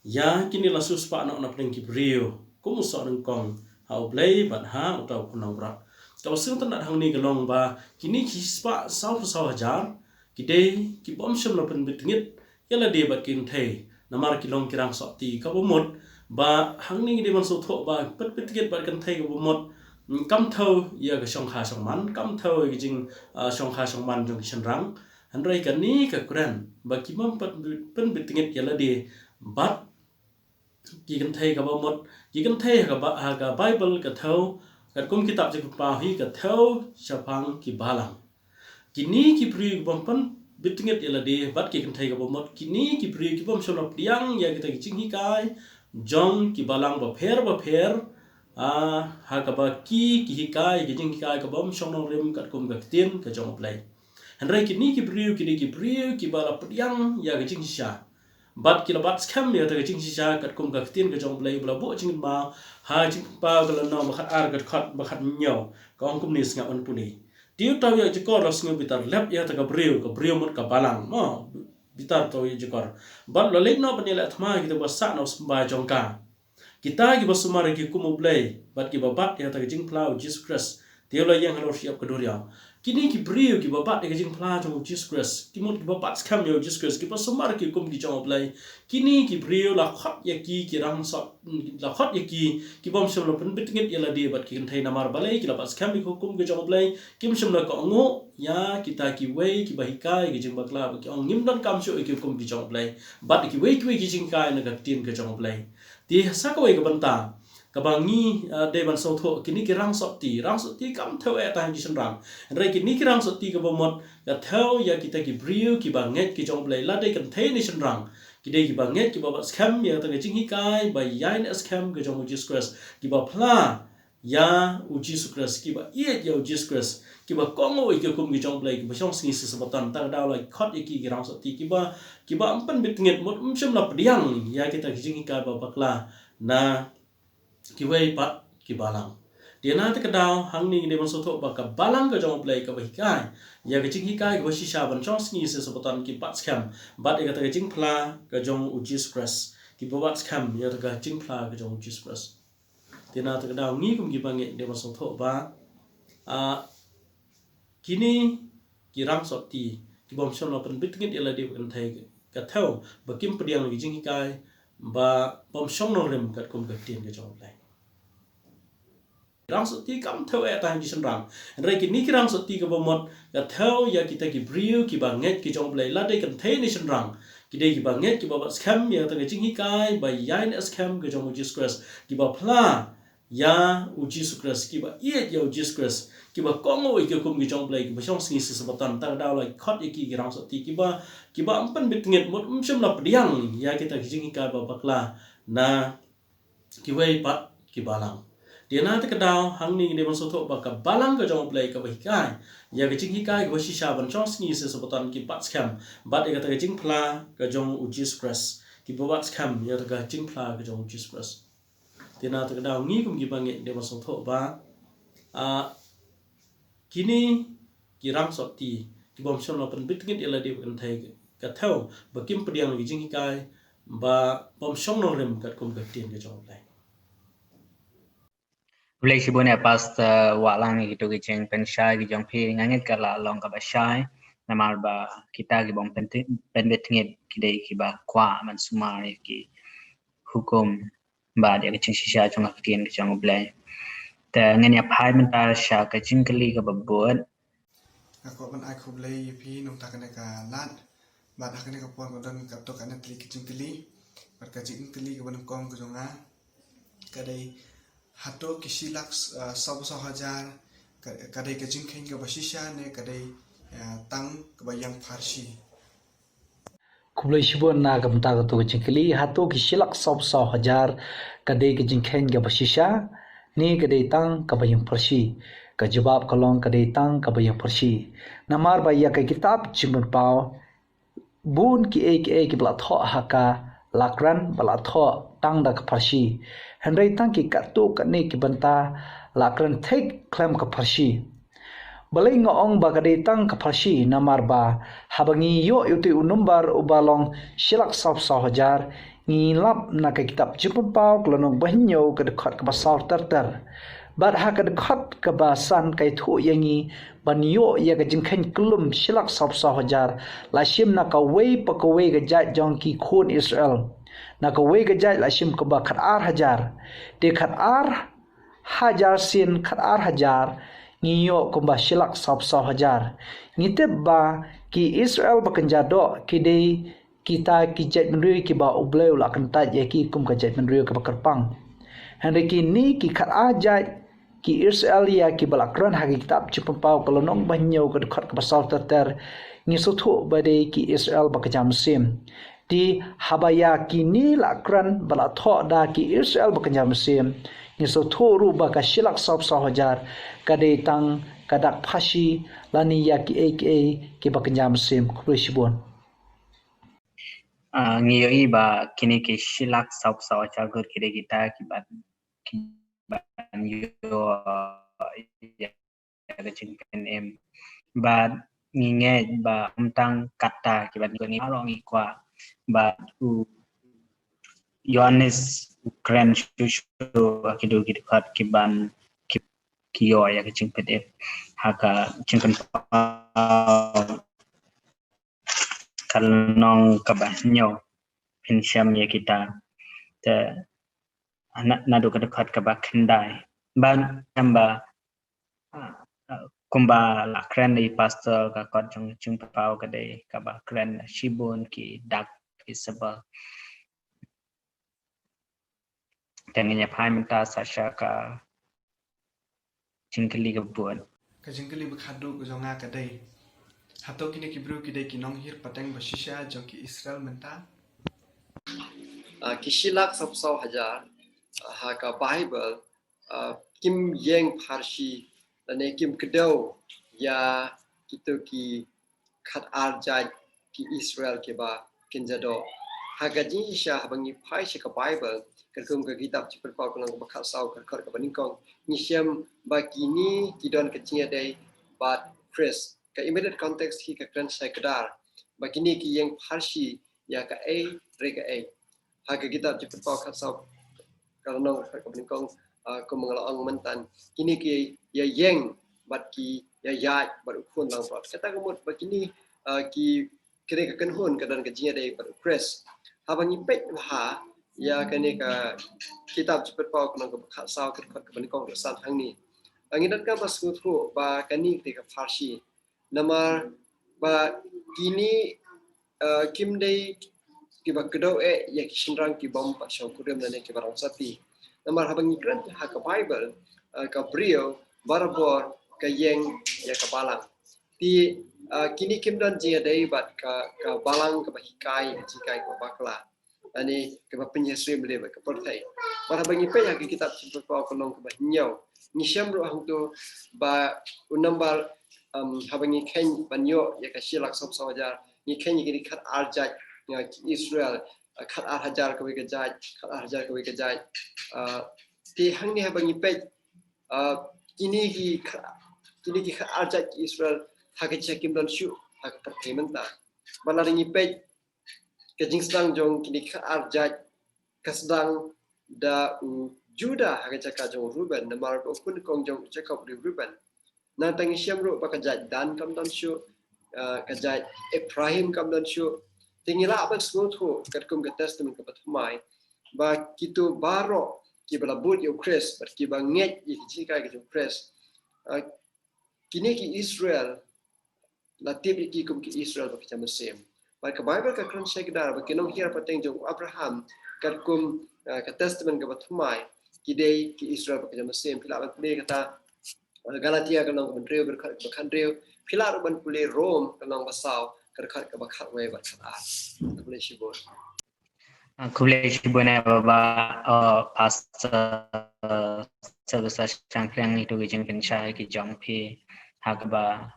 Ïa kine la siewspah noh na pdeng ki briew kum u soh nyngkong ha U Blei bad ha uta u khun nongbrot. Kaba sngewtynnat hangne ka long ba kine ki spah sawphew saw hajar ki dei ki bym shym la pynbit tngit ïa lade bad ki kynthei namar ki long ki rang sotti. Kaba mut ba hangne ngi dei ban sngewthuh ba pynbit tngit bad kynthei kaba mut, mm, kam thew ïa ka shongkha shongman, kam thew ïa ka jing, ah, shongkha shongman jong ki shynrang. Hynrei kane ka kren ba ki bym pynbit tngit ïa lade bad ki kynthei kaba mut, ki kynthei ha ka ba, ha ka Baibl ka thew, katkum kitab Jingpynpaw hi ka thew shaphang ki balang. Kine ki briew ki bym pynbit tngit ïa lade bad ki kynthei kaba mut, kine ki briew ki bym shym la pdiang ïa kita ki jinghikai jong ki balang bapher bapher, ah, ha kaba ki, ki hikai ki jinghikai ka bym shong nongrim katkum ka ktien ka jong U Blei. Hynrei kine ki briew, kine ki briew kiba la pdiang ïa ka jingshisha bad ki la bat skhem ïa kata ka jingshisha katkum ka ktien ka jong U Blei ba la buh jingkynmaw ha Jingpynpaw ka lynnong ba khatar ka dkhot ba khathynñiew, ka ong kumne, sngap ban pule. Te uta u ïakjakor u la sngew bitar lep ïa kata ka briew, ka briew mut ka balang, mo, bitar uta u ïakjakor. Bad u la leit noh ban ïaleh thma ïa kita kiba sah na u symbai jong ka, kita kiba sumar ïa ki hukum U Blei bad kiba bat ïa kata ka jingphla U Jisu Khrist. Te u la ïeng halor shyiap ka duriaw. Kine ki briew kiba bat ïa ka jingphla jong U Jisu Khrist, ki mut kiba bat skhem ïa U Jisu Khrist, kiba sumar ïa ki hukum ki jong U Blei, kine ki briew la khot ïa ki, ki rang soh, la khot ïa ki ki bym shym la pynbit tngit ïa lade bad ki kynthei namar balei, ki la bat skhem ïa ki hukum ki jong U Blei, kim shym la kohnguh ïa kita kiwei kiba hikai ïa ki jingbakla ba ki ong ngim donkam shuh ïa ki hukum ki jong U Blei bad kiwei kiwei ki jinghikai na ka ktien ka jong U Blei. Te sa kawei ka bynta, kaba ngi, ah, dei ban sngewthuh, kine ki rang sotti, rang sotti kam thew eh tang ki shynrang. Hynrei kine ki rang sotti kaba mut ka thew ïa kita ki briew kiba ngeit ki jong U Blei, lada kynthei ne shynrang. Ki dei kiba ngeit, kiba bat skhem ïa kata ka jinghikai ba ïaineh skhem ka jong U Jisu Khrist, kiba phla ïa U Jisu Khrist, kiba ïeit ïa U Jisu Khrist, kiba kohnguh ïa ki hukum ki jong U Blei, kiba shong sngi shisha batan. Ta ka daw la khot ïa ki ki rang sotti, kiba, kiba ym pynbit ngeit, mut ym shym la pdiang ïa kita ki jinghikai ba bakla na kiwei pat ki balang. Te na ta ka daw hangne ngi dei ban sngewthuh ba ka balang ka jong U Blei kaba hikai ïa ka jinghikai kaba shisha ban shong sngi shisha batan, ki bat skhem bad ïa kata ka jingphla ka jong U Jisu Khrist, kiba bat skhem ïa kata ka jingphla ka jong U Jisu Khrist. Te na ta ka daw ngi kum kiba ngeit dei ban sngewthuh ba, ah, kine ki rang sotti, kiba ym shym la pynbit ngeit ïa lade ba kynthei, ka thew ba kim pdiang ïa ki jinghikai ba, bym shong nongrim katkum ka ktien ka jong U Blei. Rang sotti kam thew eh tang ki shynrang. Hynrei kine ki rang sotti kaba mut ka thew ïa kita ki briew kiba ngeit ki jong U Blei, lada kynthei ne shynrang. Ki dei kiba ngeit, kiba bat skhem ïa kata ka jinghikai ba ïaineh skhem ka jong U Jisu Khrist, kiba phla ïa U Jisu Khrist, kiba ïeit ïa U Jisu Khrist, kiba kohnguh ïa ki hukum ki jong U Blei, kiba shong sngi shisha batan. Ta ka daw la khot ïa ki ki rang sotti, kiba, kiba ym pynbit ngeit, mut ym shym la pdiang ïa kita ki jinghikai ba bakla na kiwei pat ki balang. Te na ta ka daw hangne ngi dei ban sngewthuh ba ka balang ka jong U Blei kaba hikai ïa ka jinghikai kaba shisha ban shong sngi shisha batan, ki bat skhem bad ïa kata ka jingphla ka jong U Jisu Khrist, kiba bat skhem ïa kata ka jingphla ka jong U Jisu Khrist. Te na ta ka daw ngi kum kiba ngeit dei ban sngewthuh ba, ah, kine ki rang sotti, kiba ym shym la pynbit ngeit ïa lade ba kynthei, ka thew ba kim pdiang ïa ki jinghikai ba, bym shong nongrim katkum ka ktien ka jong U Blei. Khublei shibun ïa Pastor Wahlang ïa kito ki jingpynshai ki jong phi. Nga ngeit ka la long kaba shai namar ba kita kiba ym pynti-, pynbit ngeit ki dei kiba kwah ban sumar ïa ki hukum bad ïa ka jingshisha jong ka ktien ka jong U Blei. Te ngan ïa phai mynta sha ka jingkylli kaba bud. Nga kwah ban ai khublei ïa phi nangta kane ka lad. Bad ha kane ka por nga don katto katne tylli ki jingkylli. Bad ka jingkylli kaba nyngkong ka jong nga ka dei, hato ki shi lak, ah, sawphew saw hajar ka, ka dei ka jingkheiñ kaba shisha ne ka dei, ah, tang kaba ïeng pharshi? Khublei shibun na ka bynta kato ka jingkylli, hato ki shi lak sawphew saw hajar ka dei ka jingkheiñ kaba shisha ne ka dei tang kaba ïeng pharshi? Ka jubab ka long ka dei tang kaba ïeng pharshi. Namar ba ïa ka kitab Jingpynpaw, bun kiei kiei kiba la thoh ha ka la kren ba la thoh tang da ka pharshi. Hynrei tang ki katto katne ki bynta la kren thik khlem ka pharshi. Balei nga ong ba ka dei tang ka pharshi? Namar ba haba ngi ïoh ïa uto u nombar uba long shi lak sawphew saw hajar, ngi lap na ka kitab Jingpynpaw ka lynnong ba hynñiew ka dkhot kaba saw ter ter. Bad ha ka dkhot kaba san ka ïathuh ïa ngi ban ïoh ïa ka jingkheiñ kyllum shi lak sawphew saw hajar la shim na kawei pa kawei ka jait jong ki khun Israel. Na kawei ka jait la shim kumba khat ar hajar. Te khat ar hajar sien khat ar hajar, ngi ïoh kumba shi lak sawphew saw hajar. Ngi tip ba ki Israel ba kynja doh ki dei kita ki jaitbynriew kiba U Blei u la kyntait ïa ki kum ka jaitbynriew kaba kyrpang. Hynrei kine ki khat ar jait ki Israel ïa kiba la kren ha ka kitab Jingpynpaw ka lynnong ba hynñiew ka dkhot kaba saw ter ter, ngi sngewthuh ba dei ki Israel ba kynja mynsiem. Te haba ïa kine la kren ba la thoh da ki Israel ba kynja mynsiem, ngi sngewthuh ruh ba ka shi lak sawphew saw hajar ka dei tang ka dak pharshi lane ïa kiei kiei kiba kynja mynsiem. Khublei shibun. Ah, ngi ïohi ba kine ki shi lak sawphew saw hajar ngut ki dei kita kiba, kiba ïoh ïa ka jingpynim. Bad ngi ngeit ba ym tang kata kiba ngi, ngi baroh ngi kwah. Bad u Ïoannis u kren shuh shuh ha kito ki dkhot kiban ki, ki ïoh ïa ka jingpynim ha ka Jingpynpaw ka lynnong kaba hynñiew, phin shem ïa kita. Te na, naduh ka dkhot kaba khyndai. Bad em ba, ah, ah, kumba la kren da i pastor, ka kot jong Jingpynpaw ka dei kaba kren shibun ki dak ki symbol. Te ngin ïa phai mynta sa sha ka jingkylli ka bud. Ka jingkylli ba khadduh ka jong nga ka dei, hato kine ki briew ki dei ki nonghir pateng ba shisha jong ki Israel mynta? Ah, ki shilak sapsaw hajar, ah, ha ka Bible, ah, kim ïeng pharshi lane kim kdew ïa kito ki khat ar jait ki Israel kiba kin jadoh. Ha ka jingshisha haba ngi phai sha ka Bible, katkum ka kitab Jingpynpaw ka lynnong kaba khatsaw ka dkhot kaba nyngkong, ngi shem ba kine ki don ka jingïadei bad Khrist. Ka immediate context hi ka kren shai kdar ba kine ki ïeng pharshi ïa kaei re kaei. Ha ka kitab Jingpynpaw khatsaw ka lynnong ka dkhot kaba nyngkong, ah, kum nga la ong mynta, kine ki ïa ïeng bad ki ïa ïaid bad u khun langbrot. Kata ka mut ba kine, ah, ki, kane ka kynhun ka don ka jingïadei bad u Khrist. Haba ngi peit bha ïa kane ka kitab Jingpynpaw ka lynnong kaba khatsaw ka dkhot kaba nyngkong ruh san hangne, ngi donkam ba sngewthuh ba kane ka dei ka pharshi. Namar ba kine, ah, kim dei kiba kdew eh ïa ki shynrang ki bym pat shongkurim lane kiba rong sati. Namar haba ngi kren ha ka Bible, ah, ka briew barabor ka ïeng ïa ka balang. Te, ah, kine kim don jingïadei bad ka, ka balang kaba hikai, ka jinghikai kaba bakla, lane kaba pynïasyriem leh bad ka pyrthei. Bad haba ngi peit ha ka kitab Jingpynpaw ka lynnong kaba hynñiew, ngi shem ruh hangto ba u nambar, um, haba ngi kheiñ ban ïoh ïa ka shilak sapsaw hajar, ngi kheiñ ïa kine khat ar jait, ïa ki Israel, ah, khat ar hajar kawei ka jait, khat ar hajar kawei ka jait. Ah, te hangne haba ngi peit, ah, kine ki khat, kine ki khat ar jait ki Israel ha ka jaka kim don shuh ha ka pyrthei mynta. Bad lada ngi peit ka jingsdang jong kine ki khat ar jait ka sdang da u Judah ha ka jaka jong u Reuben, namar ba u khun kong jong u Jakob u dei u Reuben. Nangta ngi shem ruh ba ka jait Dan kam don shuh, ah, ka jait Ephraim kam don shuh. Te ngi lah ban sngewthuh katkum ka Testament kaba thymmai ba kito baroh kiba la bud ïa u Khrist bad kiba ngeit ïa ki jinghikai ki jong u Khrist, ah, kine ki Israel la tip ïa ki kum ki Israel ba ki jam mynsiem. Bad ka Bible ka kren shai kdar ba ki nonghiar pateng jong u Abraham katkum, ah, ka Testament kaba thymmai ki dei ki Israel ba ki jam mynsiem. Phi lah ban pule kata, ah, Galatia ka lynnong kaba hynriew ka dkhot kaba khathynriew. Phi lah ruh ban pule Rom ka lynnong ba saw ka dkhot kaba khatwei bad khatar. Khublei shibun. Ah, khublei shibun eh Baba, ah, Pastor Sylvester Shangpliang, ïa kito ki jingpynshai ki jong phi ha kaba,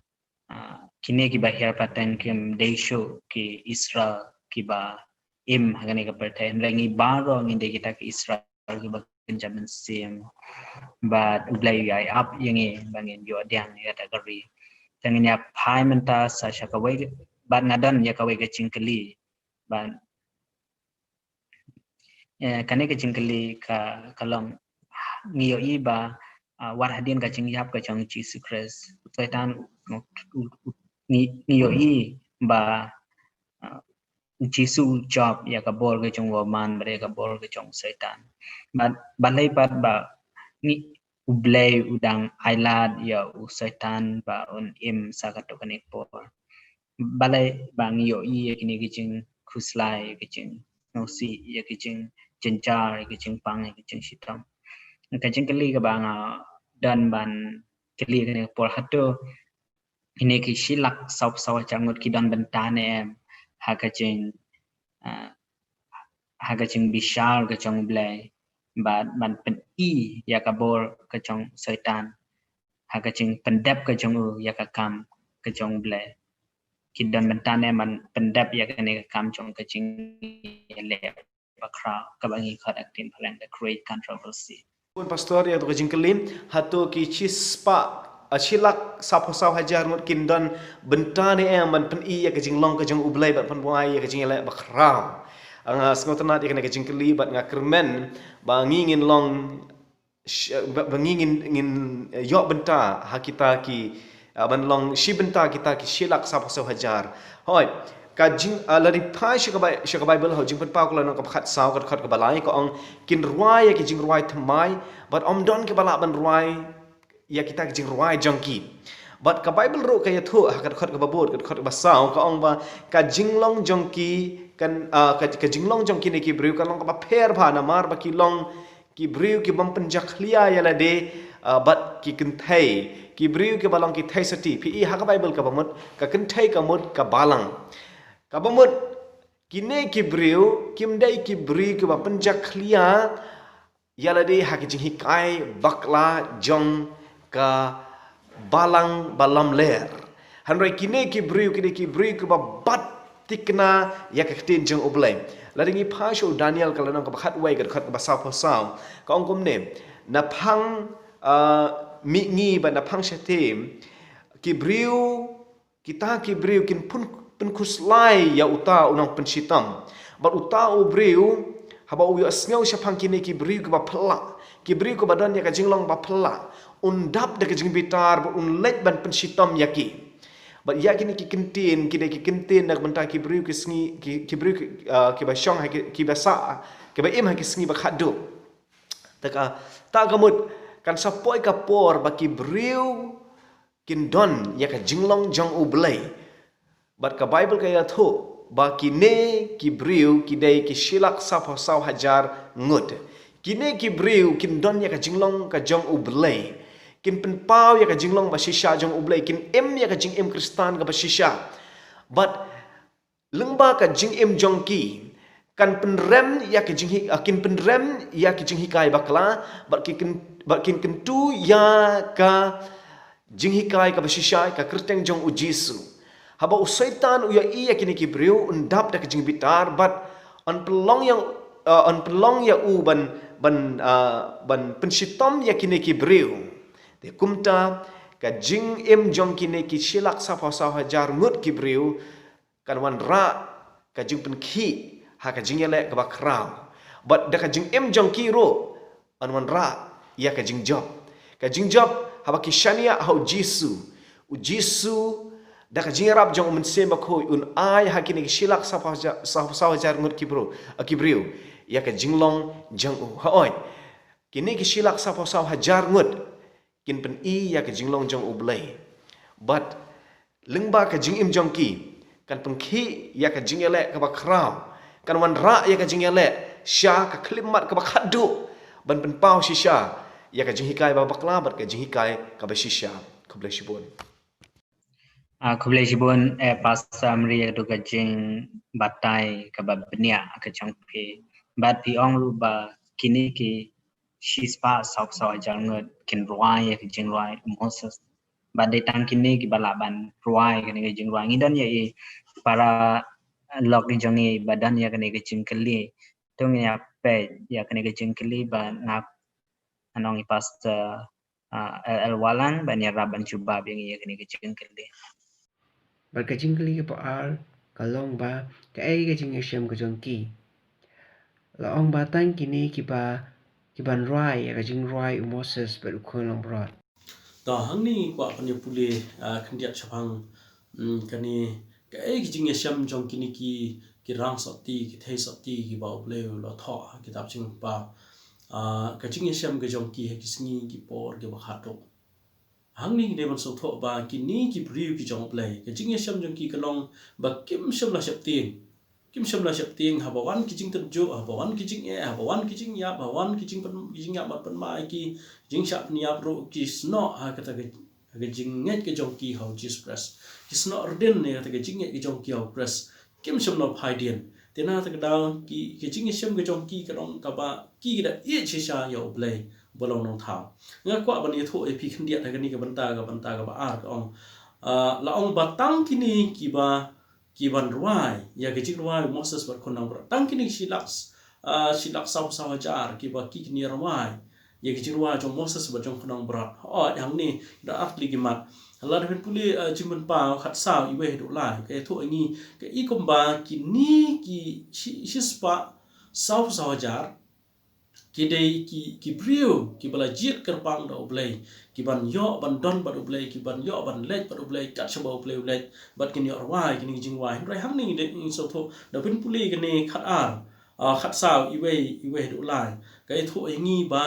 ah, kine kiba hiar pateng kim dei shuh ki Israel kiba im ha kane ka pyrthei. Hynrei ngi baroh ngi dei kita ki Israel kiba kin jam mynsiem. Bad U Blei u ïai ap ïa ngi ba ngin ïoh pdiang ïa kata ka ri. Te ngin ïa phai mynta sa sha kawei, bad nga don ïa kawei ka jingkylli. Bad, eh, kane ka jingkylli ka, ka long, ngi ïohi ba, ah, wat hadien ka jingïap ka jong u Jisu Khrist, u Soitan, u, u, u, ngi, ngi ïohi ba, ah, u Jisu u jop ïa ka bor ka jong u bymman bad ïa ka bor ka jong u Soitan. Bad balei pat ba ngi, U Blei u dang ailad ïa u Soitan ba un im sa katto katne por? Balei ba ngi ïohi ïa kine ki jingkhuslai, ïa ki jingsngewsih, ïa ki jingjynjar, ïa ki jingpang, ïa ki jingshitom? Ka jingkylli kaba nga don ban kylli kane ka por, hato kine ki shilak sapsaw hajar ngut ki don bynta ne em ha ka jing, ah, ha ka jingbishar ka jong U Blei, bad ban pyni ïa ka bor ka jong u Soitan ha ka jingpyndep ka jong u ïa ka kam ka jong U Blei? Ki don bynta ne em ban pyndep ïa kane ka kam jong ka jingïaleh bakhraw kaba ngi khot ha ka ktien phareng the great controversy? Bun Pastor, ïa kato ka jingkylli, hato ki shispah, ah, shilak saphew saw hajar ngut kin don bynta ne em ban pyni ïa ka jinglong ka jong U Blei bad pynbuaid ïa ka jingïaleh bakhraw? Ah, nga sngewtynnat ïa kane ka jingkylli bad nga kyrmen ba ngi ngin long, sh-, ba, ba ngi ngin, ngin, eh, ïoh bynta ha kita ki, ah, ban long shi bynta kita ki shilak saphew saw hajar. Hooid, ka jing, ah, lada phai sha ka Bai-, sha ka Baibl, ha u Jingpynpaw ka lynnong kaba khatsaw ka dkhot kaba lai ka ong, kin rwai ïa ki jingrwai thymmai bad ym don kiba lah ban rwai ïa kita ki jingrwai jong ki. Bad ka Baibl ruh ka ïathuh ha ka dkhot kaba bud, ka dkhot kaba saw, ka ong ba ka jinglong jong ki kan, ah, ka, ka jinglong jong kine ki briew kan long kaba pher bha namar ba ki long ki briew ki bym pynjakhlia ïa lade, ah, bad ki kynthei, ki briew ki ba long ki theisotti. Phi i ha ka Baibl kaba mut, ka kynthei ka mut ka balang. Kaba mut, kine ki briew kim dei ki briew ki ba pynjakhlia ïa lade ha ki jinghikai bakla jong ka balang ba lamler. Hynrei kine ki briew, kine ki briew ki ba bat thikna ïa ka ktien jong U Blei. Lada ngi phai sha u Daniel ka lynnong kaba khatwei, ka dkhot kaba sawphew saw, ka ong kumne: Na phang, ah, mihngi bad na phang shyntur, ki briew, kita ki briew kin pyn, pynkhuslai ïa uta u nongpynshitom. Bad uta u briew, haba u ïohsngew shaphang kine ki briew ki ba phylla, ki briew ki ba don ïa ka jinglong ba phylla, un dap da ka jingbitar bad un leit ban pynshitom ïa ki. Bad ïa kine ki kyntien, kine ki kyntien na ka bynta ki briew ki sngi, ki, ki briew ki, ah, ki ba shong ha ki, ki ba sah, ki ba im ha ki sngi ba khatduh. Te ka, ta ka mut, kan sa poi ka por ba ki briew kin don ïa ka jinglong jong U Blei. Bad ka Baibl ka ïathuh ba kine ki briew ki dei ki shilak sawphew saw hajar ngut. Kine ki briew kin don ïa ka jinglong ka jong U Blei. Kin pynpaw ïa ka jinglong ba shisha jong U Blei. Kin im ïa ka jingim Khristan kaba shisha. Bad lyngba ka jingim jong ki, kan pynrem ïa ka jinghi-, ah, kin pynrem ïa ka jinghikai bakla, bad ki kyn-, bad kin kyntu ïa ka jinghikai kaba shisha, ka kyrteng jong U Jisu. Haba u Soitan u ïohi ïa kine ki briew, un dap da ka jingbitar, bad yn pynlong ïa, ah, yn pynlong ïa u ban, ban, ah, ban pynshitom ïa kine ki briew. Te kumta, ka jingim jong kine ki shilak sawphew saw hajar ngut ki briew, kan wanrah ka jingpynkhih ha ka jingïaleh kaba khraw. Bad da ka jingim jong ki ruh, yn wanrah ïa ka jingjop. Ka jingjop, haba ki shaniah ha U Jisu. U Jisu, da ka jingïarap jong U Mynsiem Bakhuid, un ai ha kine ki shilak sawphew hajar, saw, saw hajar ngut ki briew, ah, ki briew, ïa ka jinglong jong u. Hooid, kine ki shilak sawphew saw hajar ngut kin pyni ïa ka jinglong jong U Blei. Bad lyngba ka jingim jong ki, kan pynkhih ïa ka jingïaleh kaba khraw, kan wanrah ïa ka jingïaleh sha ka khyllipmat kaba khatduh, ban pynpaw shisha ïa ka jinghikai ba bakla bad ka jinghikai kaba shisha. Khublei shibun. Ah, khublei shibun, eh, Pastor Amri, ïa ka jingbatai kaba bniah ka jong phi. Bad phi ong ruh ba kine ki shispah sawphew saw hajar ngut kin rwai ïa ka jingrwai u Moses. Bad dei tang kine ki ba lah ban rwai kane ka jingrwai. Ngi don ïa i para lok i jong ngi ba don ïa kane ka jingkylli. To ngin ïa peit ïa kane ka jingkylli bad nga ngan ong i Pastor, ah, L L Wallang ban ïarap ban jubab ïa ngi ïa kane ka jingkylli. Bad ka jingkylli kaba ar ka long ba, kaei ka jingïashem ka jong ki. La ong ba tang kine ki ba, ki ban rwai ïa ka jingrwai u Moses bad u khun langbrot. To hangne ngi kwah ban ïa pule, ah, khyndiat shaphang, mm, kane, kaei ka jingïashem jong kine ki, ki rangsotti, ki theisotti, ki ba U Blei u la thoh ha kitab Jingpynpaw. Ah, ka jingïashem ka jong ki ha ki sngi ki por ki ba khatduh. Hangne ngi dei ban sngewthuh ba kine ki briew ki jong U Blei, ka jingïashem jong ki ka long ba kim shym la sheptieng. Kim shym la sheptieng, haba wan ki jingtynjuh, haba wan ki jingeh, haba wan ki jingïap, haba wan ki jingpyn-, ki jingïap ban pynmai ki, jingshah pynïap ruh ki snoh ha kata ka, ka jingngeit ka jong ki ha U Jisu Khrist. Ki snoh rdin ïa kata ka jingngeit ka jong ki ha U Khrist. Kim shym la phaidien. Te na kata ka daw ki, ka jingïashem ka jong ki ka long kaba ki da ïeit shisha ïa U Blei ba long Nongthaw. Nga kwah ban ïathuh ïa phi khyndiat ha kane ka bynta, ka bynta kaba ar ka ong. Ah, la ong ba tang kine ki ba, ki ban rwai ïa ka jingrwai u Moses bad khun langbrot. Tang kine shilak, ah, shilak saw saw hajar ki ba ki kin ïa rwai ïa ka jingrwai jong Moses bad jong khun langbrot. Hooid, hangne da ar tylli ki mat. Lada phin pule, ah, Jingpynpaw khatsaw, iwei haduh lai, ka ïathuh ïa ngi, ka i kumba kine ki shi, shispah saw saw hajar ki dei ki, ki briew ki ba la jied kyrpang da U Blei, ki ban ïoh ban don bad U Blei, ki ban ïoh ban leit bad U Blei kat shaba U Blei u leit, bad kin ïoh rwai kine ki jingrwai. Hynrei hangne ngi dei, ngi sngewthuh, da phin pule kane khatar, ah, khatsaw, iwei, iwei haduh lai, ka ïathuh ïa ngi ba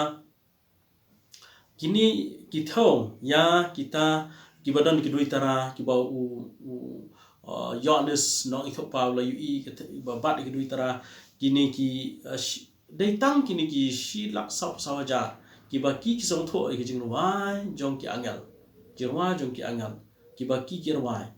kine ki thew ïa kita ki ba don ki duitara ki ba u, u, ah, Ïoannis Nongïathuhpaw u la ïohi, kita ba bat ki duitara, kine ki, ah, shi, Dei tang kine ki shi lak saw phew saw hajar kiba ki ki sngewthuh ïa ki jingrwai jong ki angel. Ki rwai jong ki angel kiba ki ki rwai.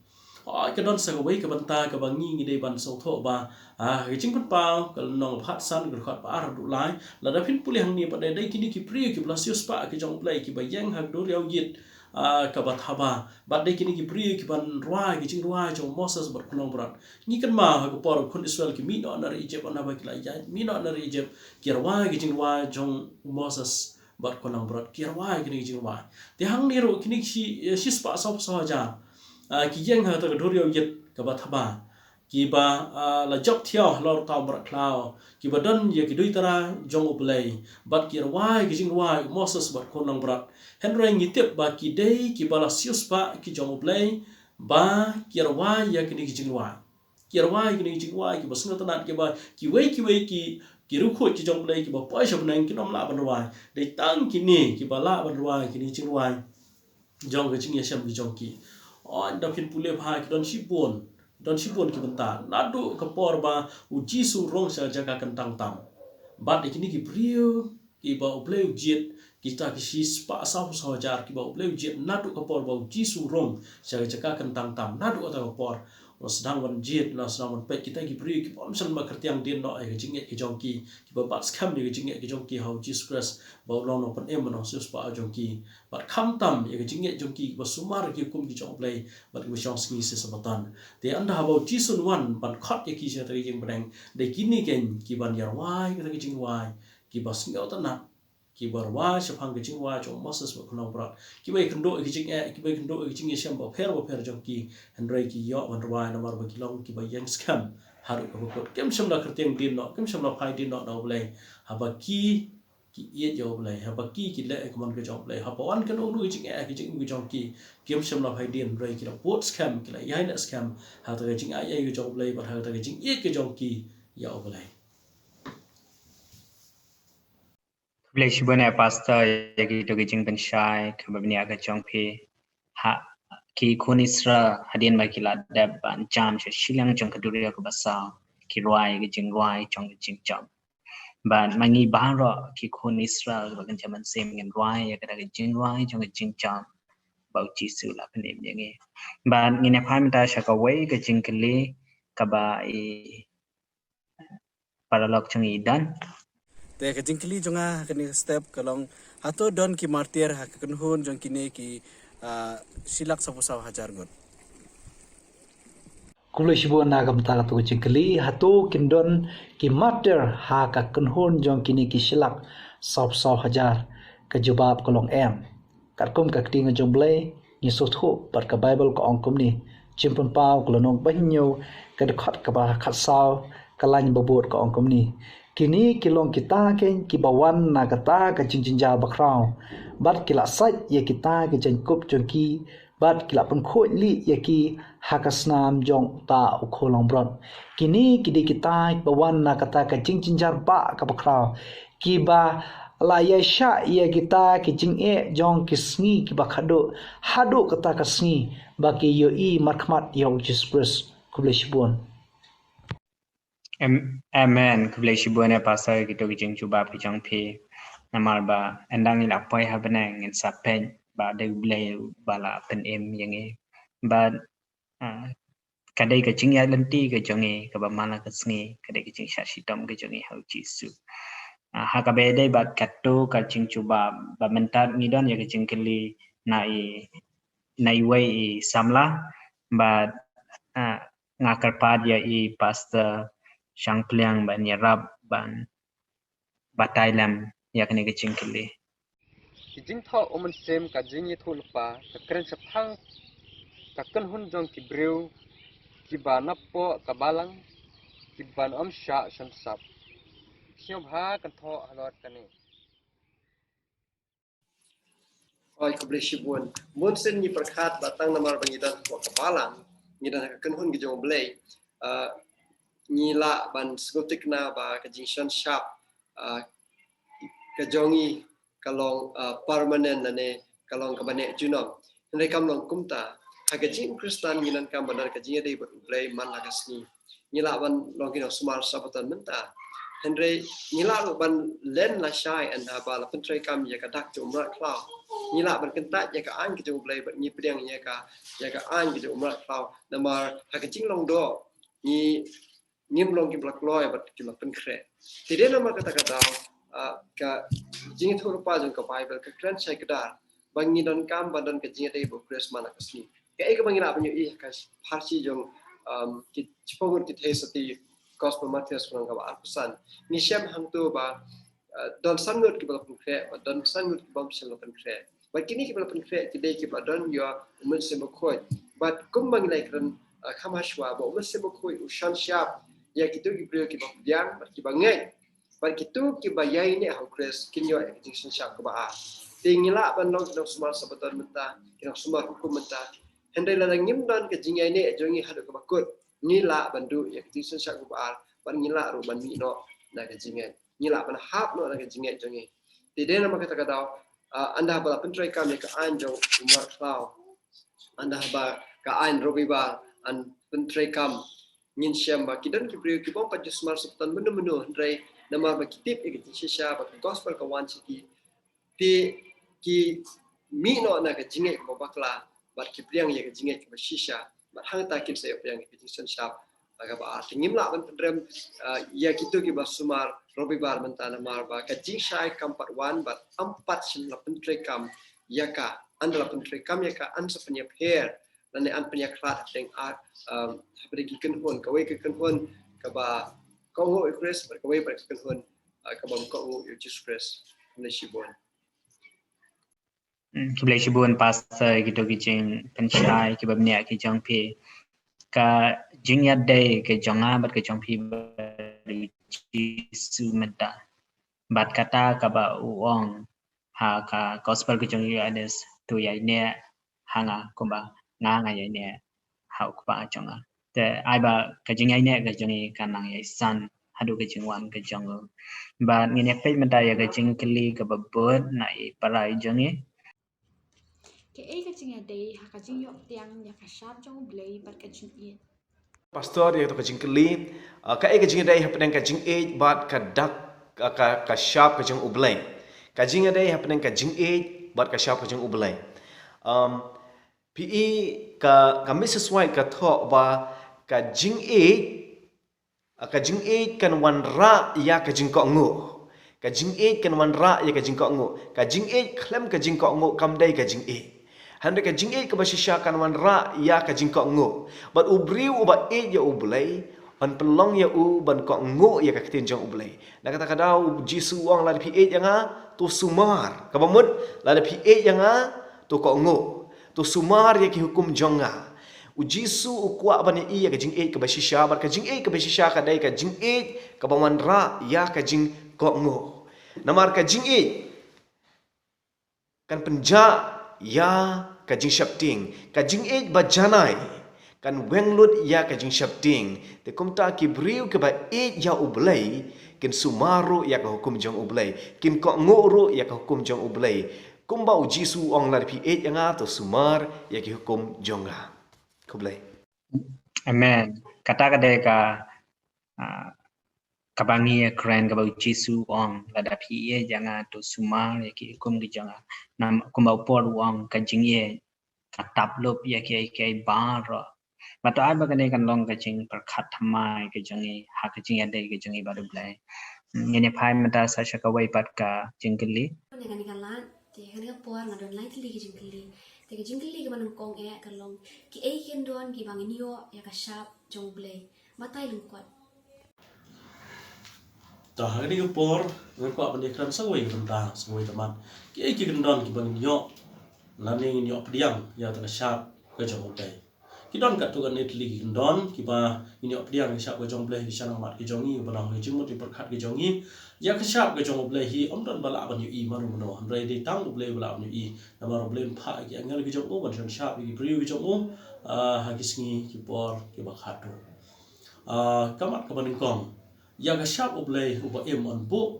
Hooid, ka don sa kawei ka bynta kaba ngi ngi dei ban sngewthuh ba, ah, ha ka Jingpynpaw ka lynnong ba khatsan ka dkhot ba ar haduh lai, lada phin pule hangne ba dei, dei kine ki briew kiba la siewspah ki jong U Blei kiba ïeng ha ka duriaw ïit, ah, kaba thaba. Bad dei kine ki briew kiban rwai ki jingrwai jong u Moses bad Khun Langbrot. Ngi kynmaw ha ka por ba khun Israel ki mih noh na ri Egypt, haba ki la ïaid mih noh na ri Egypt, ki rwai ki jingrwai jong u Moses bad Khun Langbrot, ki rwai kine ki jingrwai. Te hangne ruh kine ki shi, eh, shispah saw phew saw hajar, ah, ki ïeng ha kata ka duriaw ïit kaba thaba, kiba, ah, la jop thiaw halor uta u mrad khlaw, kiba don ïa ki duitara jong U Blei, bad ki rwai ki jingrwai u Moses bad Khun Langbrot. Hynrei ngi tip ba ki dei kiba la siewspah ki jong U Blei ba ki rwai ïa kine ki jingrwai. Ki rwai kine ki jingrwai kiba sngewtynnat, kiba kiwei kiwei ki, ki riewkhuid ki jong U Blei kiba poi sha bneng kim lah ban rwai. Dei tang kine kiba lah ban rwai kine ki jingrwai jong ka jingïashem ki jong ki. Hooid, da phin pule bha, ki don shibun, don shibun ki bynta. Naduh ka por ba u Jisu u rung sha jaka kyntang tam, bad dei kine ki briew kiba U Blei u jied, kita ki shispah saw phew saw hajar kiba U Blei u jied naduh ka por ba u Jisu u rung sha jaka kyntang tam. Naduh kata ka por u la sdang ban jied, u la sdang ban peit kita ki briew kiba ym shym la kyrtiang dien noh ïa ka jingngeit ka jong ki, kiba bat skhem ïa ka jingngeit ka jong ki ha u Jisu Khrist ba u long Nongpynim, Nongsiewspah jong ki, bad khamtam ïa ka jingngeit jong ki kiba sumar ïa ki hukum ki jong U Blei bad kiba shong sngi sha Sabbaton. Te ynda haba u Jisu un wan ban khot ïa ki sha kata ka ïing bneng, dei kine keiñ kiban ïarwai kata ka jingrwai kiba sngewtynnat, kiba rwai shaphang ka jingrwai jong u Moses bad Khun Langbrot, kiba ïakynduh ïa ki jingeh, kiba ïakynduh ïa ki jingïashem bapher bapher jong ki. Hynrei ki ïoh ban rwai namar ba ki long kiba ïeng skhem haduh kaba kut. Kim shym la kyrtiang dien noh, kim shym la phai dien noh na U Blei. Haba ki, ki ïeit ïa U Blei, haba ki, ki leh ïa ka mon ka jong U Blei, haba wan kano kano ka jingeh ka jingim ka jong ki, kim shym la phai dien, hynrei ki la bud skhem, ki la ïaineh skhem ha kata ka jingai ei ka jong U Blei bad ha kata ka jingïeit ka jong ki ïa U Blei. Khublei shibun eh Pastor ïa kito ki jingpynshai kaba bniah ka jong phi. Ha, ki khun Israel hadien ba ki la dep ban jam sha shiliang jong ka duriaw kaba saw, ki rwai ki jingrwai jong ka jingjop. Bad ma ngi baroh ki khun Israel kaba kynja mynsiem ngin rwai ïa kata ka jingrwai jong ka jingjop ba u Jisu u la pynim ïa ngi. Bad ngin ïa phai mynta sha kawei ka jingkylli kaba i paralok jong ngi i don. Te ka jingkylli jong nga ha kane ka step ka long, hato don ki martir ha ka kynhun jong kine ki, ah, shi lak saw phew saw hajar ngut? Khublei shibun na ka bynta kato ka jingkylli, hato kin don ki martir ha ka kynhun jong kine ki shi lak saw phew saw hajar? Ka jubab ka long em. Katkum ka ktien ka jong U Blei ngi sngewthuh bad ka Baibl ka ong kumne. Jingpynpaw ka lynnong ba hynñiew, ka dkhot kaba khatsaw, ka lain ba bud ka ong kumne. Kine ki long kita keiñ kiba wan na kata ka jingjynjar bakhraw, bad ki la sait ïa kita ki jaiñkup jong ki, bad ki la pynkhuid lieh ïa ki ha ka snam jong uta u Khun Langbrot. Kine ki dei kita kiba wan na kata ka jingjynjar bah kaba khraw, kiba la ïaishah ïa kita ki jingeh jong ki sngi kiba khadduh, haduh kata ka sngi ba ki ïohi markhmat ïa u Jisu Khrist. Khublei shibun. Em-, amen. Khublei shibun eh Pastor, kito ki jingjubab ki jong phi. Namar ba ynda ngi la poi ha bneng ngin sa peit ba dei U Blei ba la pynim ïa ngi. Bad, ah, ka dei ka jingïaid lynti ka jong ngi kaba man la ka sngi, ka dei ka jingshah shitom ka jong ngi ha u Jisu. Ah, ha kaba ïadei bad kato ka jingjubab, ba mynta ngi don ïa ka jingkylli na i, na iwei i samla, bad, ah, nga kyrpad ïa i Pastor Shangpliang ban ïarap ban batai lem ïa kane ka jingkylli. Ki jingthoh u mynsiem, ka jingïathuhlypa, ka kren shaphang ka kynhun jong ki briew kiba napoh ka balang, kiban ym shah shon sap. Sngewbha kynthoh halor kane. Oi, khublei shibun. Bun sien ngi pyrkhat ba tang namar ba ngi don hapoh ka balang, ngi don ha ka kynhun ka jong U Blei, ah, ngi lah ban sngewthikna ba ka jingshon sap, ah, ka jong ngi ka long, ah, permanent lane ka long kaba neh junom. Hynrei kam long kumta. Ha ka jingim Khristan ngi donkam ban don ka jingïadei bad U Blei man la ka sngi. Ngi lah ban long ki nongsumar Sabbaton mynta. Hynrei ngi lah ruh ban len lashai ynda ba la pyntreikam ïa ka dak jong u mrad khlaw. Ngi lah ban kyntait ïa ka aiñ ka jong U Blei bad ngi pdiang ïa ka, ïa ka aiñ ka jong u mrad khlaw. Namar ha ka jinglong doh ngi, ngim long kiba la kloi bad kiba la pynkhreh. Te dei namar kata ka daw, ah, ka jingïathuhlypa jong ka Baibl ka kren shai kdar ba ngi donkam ban don ka jingïadei bad U Khrist man la ka sngi. Kaei kaba ngi lah ban ïohi ha ka pharshi jong, um, ki shiphew ngut ki theisotti Gospel Mathaios lynnong kaba arphew san. Ngi shem hangto ba, uh, don san ngut kiba la pynkhreh bad don san ngut kibym shym la pynkhreh. Bad kine kiba la pynkhreh ki dei kiba don ïa U Mynsiem Bakhuid. Bad kumba ngi la ïakren, uh, kham hashwa ba U Mynsiem Bakhuid u shan shap ïa kito ki briew kiba pdiang bad kiba ngeit. Bad kito kiba ïaineh ha U Khrist kin ïoh ïa ka jingsynshar kaba ar. Te ngi lah ban long ki nongsumar Sabbaton mynta, ki nongsumar hukum mynta. Hynrei lada ngim don ka jingïaineh jong ngi haduh kaba kut, ngi lah ban duh ïa ka jingsynshar kaba ar bad ngi lah ruh ban mih noh na ka jingngeit. Ngi lah ban hap noh na ka jingngeit jong ngi. Te dei namar kata ka daw, ah, ynda ba la pyntreikam ïa ka aiñ jong u mrad khlaw, ynda ba ka aiñ Robibar yn pyntreikam, ngin shem ba ki don ki briew kibym pat ju sumar Sabbaton mynno mynno, hynrei namar ba ki tip ïa ka jingshisha ba ka gospel ka wan sha ki, te ki mih noh na ka jingngeit kaba bakla bad ki pdiang ïa ka jingngeit kaba shisha bad hangta kin sa ïoh pdiang ïa ka jingsynshar kaba ar. Te ngim lah ban pynrem, ah, ïa kito kiba sumar Robibar mynta namar ba ka jingshai kam pat wan bad ym pat shym la pyntreikam ïa ka. Ynda la pyntreikam ïa ka yn sa pynïapher lane yn pynïakhlad hapdeng ar, um, hapdeng ki kynhun, kawei ka kynhun kaba kohnguh ïa U Khrist bad kawei pat ka kynhun, uh, kabym kohnguh ïa U Jisu Khrist. Khublei shibun. Hmm, khublei shibun Pastor, kito ki jingpynshai kiba bniah ki jong phi. Ka jingïadei ka jong nga bad ka jong phi bad U Jisu mynta. Bad kata kaba u ong ha ka gospel ka jong u Ïoannis, to ïaineh ha nga kumba nga nga ïaineh ha u Kpa jong nga. Te ai ba ka jingïaineh ka jong ngi kan nang ïaisan haduh ka jingwan ka jong u. Bad ngin ïa peit mynta ïa ka jingkylli kaba bud na i para i jong ngi. Kaei ka jingïadei ha ka jingïoh pdiang ïa ka shap jong U Blei bad ka jingïeit? Pastor, ïa ka jingkylli, ah, kaei ka jingïadei hapdeng ka jingïeit bad ka dak, ah, ka, ka shap ka jong U Blei. Ka jingïadei hapdeng ka jingïeit bad ka shap ka jong U Blei. Um, phi i ka, ka Missus White ka thoh ba ka jingïeit, ah, ka jingïeit kan wanrah ïa ka jingkohnguh. Ka jingïeit kan wanrah ïa ka jingkohnguh. Ka jingïeit khlem ka jingkohnguh kam dei ka jingïeit. Hynrei ka jingïeit kaba shisha kan wanrah ïa ka jingkohnguh. Bad u briew uba ïeit ïa U Blei, yn pynlong ïa u ban kohnguh ïa ka ktien jong U Blei. Na kata ka daw u Jisu u ong lada phi ïeit ïa nga, to sumar. Kaba mut lada phi ïeit ïa nga, to kohnguh. To sumar ïa ki hukum jong nga. U Jisu u kwah ban ïohi ïa ka jingïeit kaba shisha, bad ka jingïeit kaba shisha ka dei ka jingïeit kaba wanrah ïa ka jingkohnguh. Namar ka jingïeit kan pynjah ïa ka jingsheptieng. Ka jingïeit ba janai kan weng lut ïa ka jingsheptieng. Te kumta ki briew kiba ïeit ïa U Blei kin sumar ruh ïa ka hukum jong U Blei. Kin kohnguh ruh ïa ka hukum jong U Blei. Kumba u Jisu u ong lada phi ïeit ïa nga to sumar ïa ki hukum jong nga. Khublei. Amen. Kata ka dei ka, ah, kaba ngi ïa kren kaba u Jisu u ong lada phi ïeit ïa nga to sumar ïa ki hukum ki jong nga. Nam kumba u Paul u ong ka jingïeit ka tap lup ïa kiei kiei baroh. Bad to ai ba kane kan long ka jingpyrkhat thymmai ka jong ngi ha ka jingïadei ka jong ngi bad U Blei. Ngin ïa phai mynta sa sha kawei pat ka jingkylli. Kane ka lad, te kane ka por nga don lai tylli ki jingkylli. Te ka jingkylli kaba nyngkong eh ka long, kiei ki kyndon kiba ngin ïoh ïa ka shap jong U Blei? Batai lyngkot. To ha kane ka por nga kwah ban ïa kren sa kawei ka bynta, sa kawei ka mat. Kiei ki kyndon kiba ngin ïoh lane ngin ïoh pdiang ïa ka shap ka jong U Blei? Ki don katto katne tylli ki kyndon kiba ngin ïoh pdiang ïa ka shap ka jong U Blei ha ki shanam mat ki jong ngi, ba nang ha ka jingmut jingpyrkhat ki jong ngi. Ïa ka shap ka jong U Blei hi ym don ba lah ban ïohi mano mano, hynrei dei tang U Blei ba lah ban ïohi. Namar U Blei un phah ïa ki angel ki jong u ban shon shap ïa ki briew ki jong u, ah, ha ki sngi ki por kiba khadduh. Ah, ka mat kaba nyngkong, ïa ka shap U Blei uba im yn buh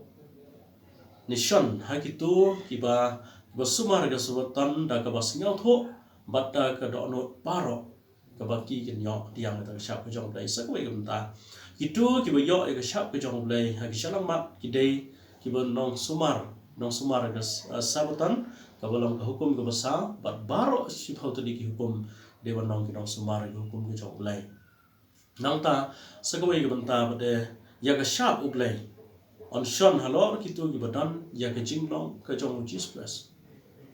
nishon ha kito kiba, kiba sumar ka Sabbaton da kaba sngewthuh bad da ka dohnud baroh, kaba ki kin ïoh pdiang ïa ka shap ka jong U Blei. Sa kawei ka bynta, Kito kiba ïoh ïa ka shap ka jong U Blei ha ki shyllangmat ki dei kiba nongsumar, nongsumar ïa ka s-, ah, Sabbaton, kaba long ka hukum kaba saw, bad baroh shiphew tylli ki hukum dei ban long ki nongsumar ïa ka hukum ka jong U Blei. Nangta, sa kawei ka bynta pat de, ïa ka shap U Blei yn shon halor kito kiba don ïa ka jinglong ka jong U Jisu Khrist.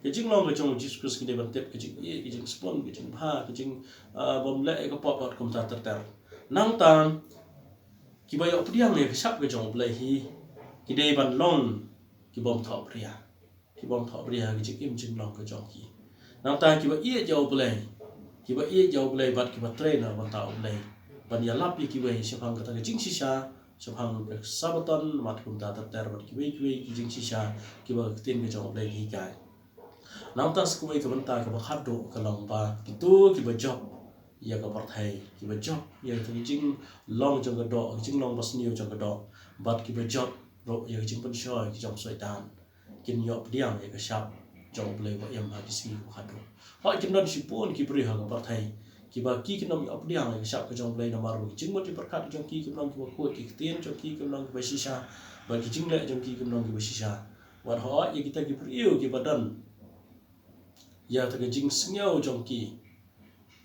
Ka jinglong ka jong U Jisu Khrist ki dei ban tip ka jingïeit, ka jingspun, ka jingbha, ka jing, ah, bym leh ïa ka pop bad kumta ter ter. Nangta, kiba ïoh pdiang ïa ka shap ka jong U Blei hi, ki dei ban long ki bym thohbria. Ki bym thohbria ha ka jingim jinglong ka jong ki. Nangta kiba ïeit ïa U Blei, kiba ïeit ïa U Blei bad kiba trei na ka bynta U Blei, ban ïalap ïa kiwei shaphang kata ka jingshisha, shaphang ka Sabbaton, bad kumta ter ter, bad kiwei kiwei ki jingshisha kiba ka ktien ka jong U Blei ka hikai. Nangta sa kawei ka bynta kaba khatduh ka long ba kito kiba jop ïa ka pyrthei, kiba jop ïa ka jinglong jong ka doh, ka jinglong basniew jong ka doh, bad kiba jop ruh ïa ka jingpynshoi ka jong Soitan, kin ïoh pdiang ïa ka shap jong U Blei ba im ha ki sngi kiba khatduh. Hooid, kin don shibun ki briew ha ka pyrthei kiba ki kin ym ïoh pdiang ïa ka shap ka jong U Blei namar ba ki jingmut jingpyrkhat jong ki kim long kiba khuid, ki ktien jong ki kim long kiba shisha, bad ki jingleh jong ki kim long kiba shisha. Wat hooid, ïa kita ki briew kiba don ïa kata ka jingsngew jong ki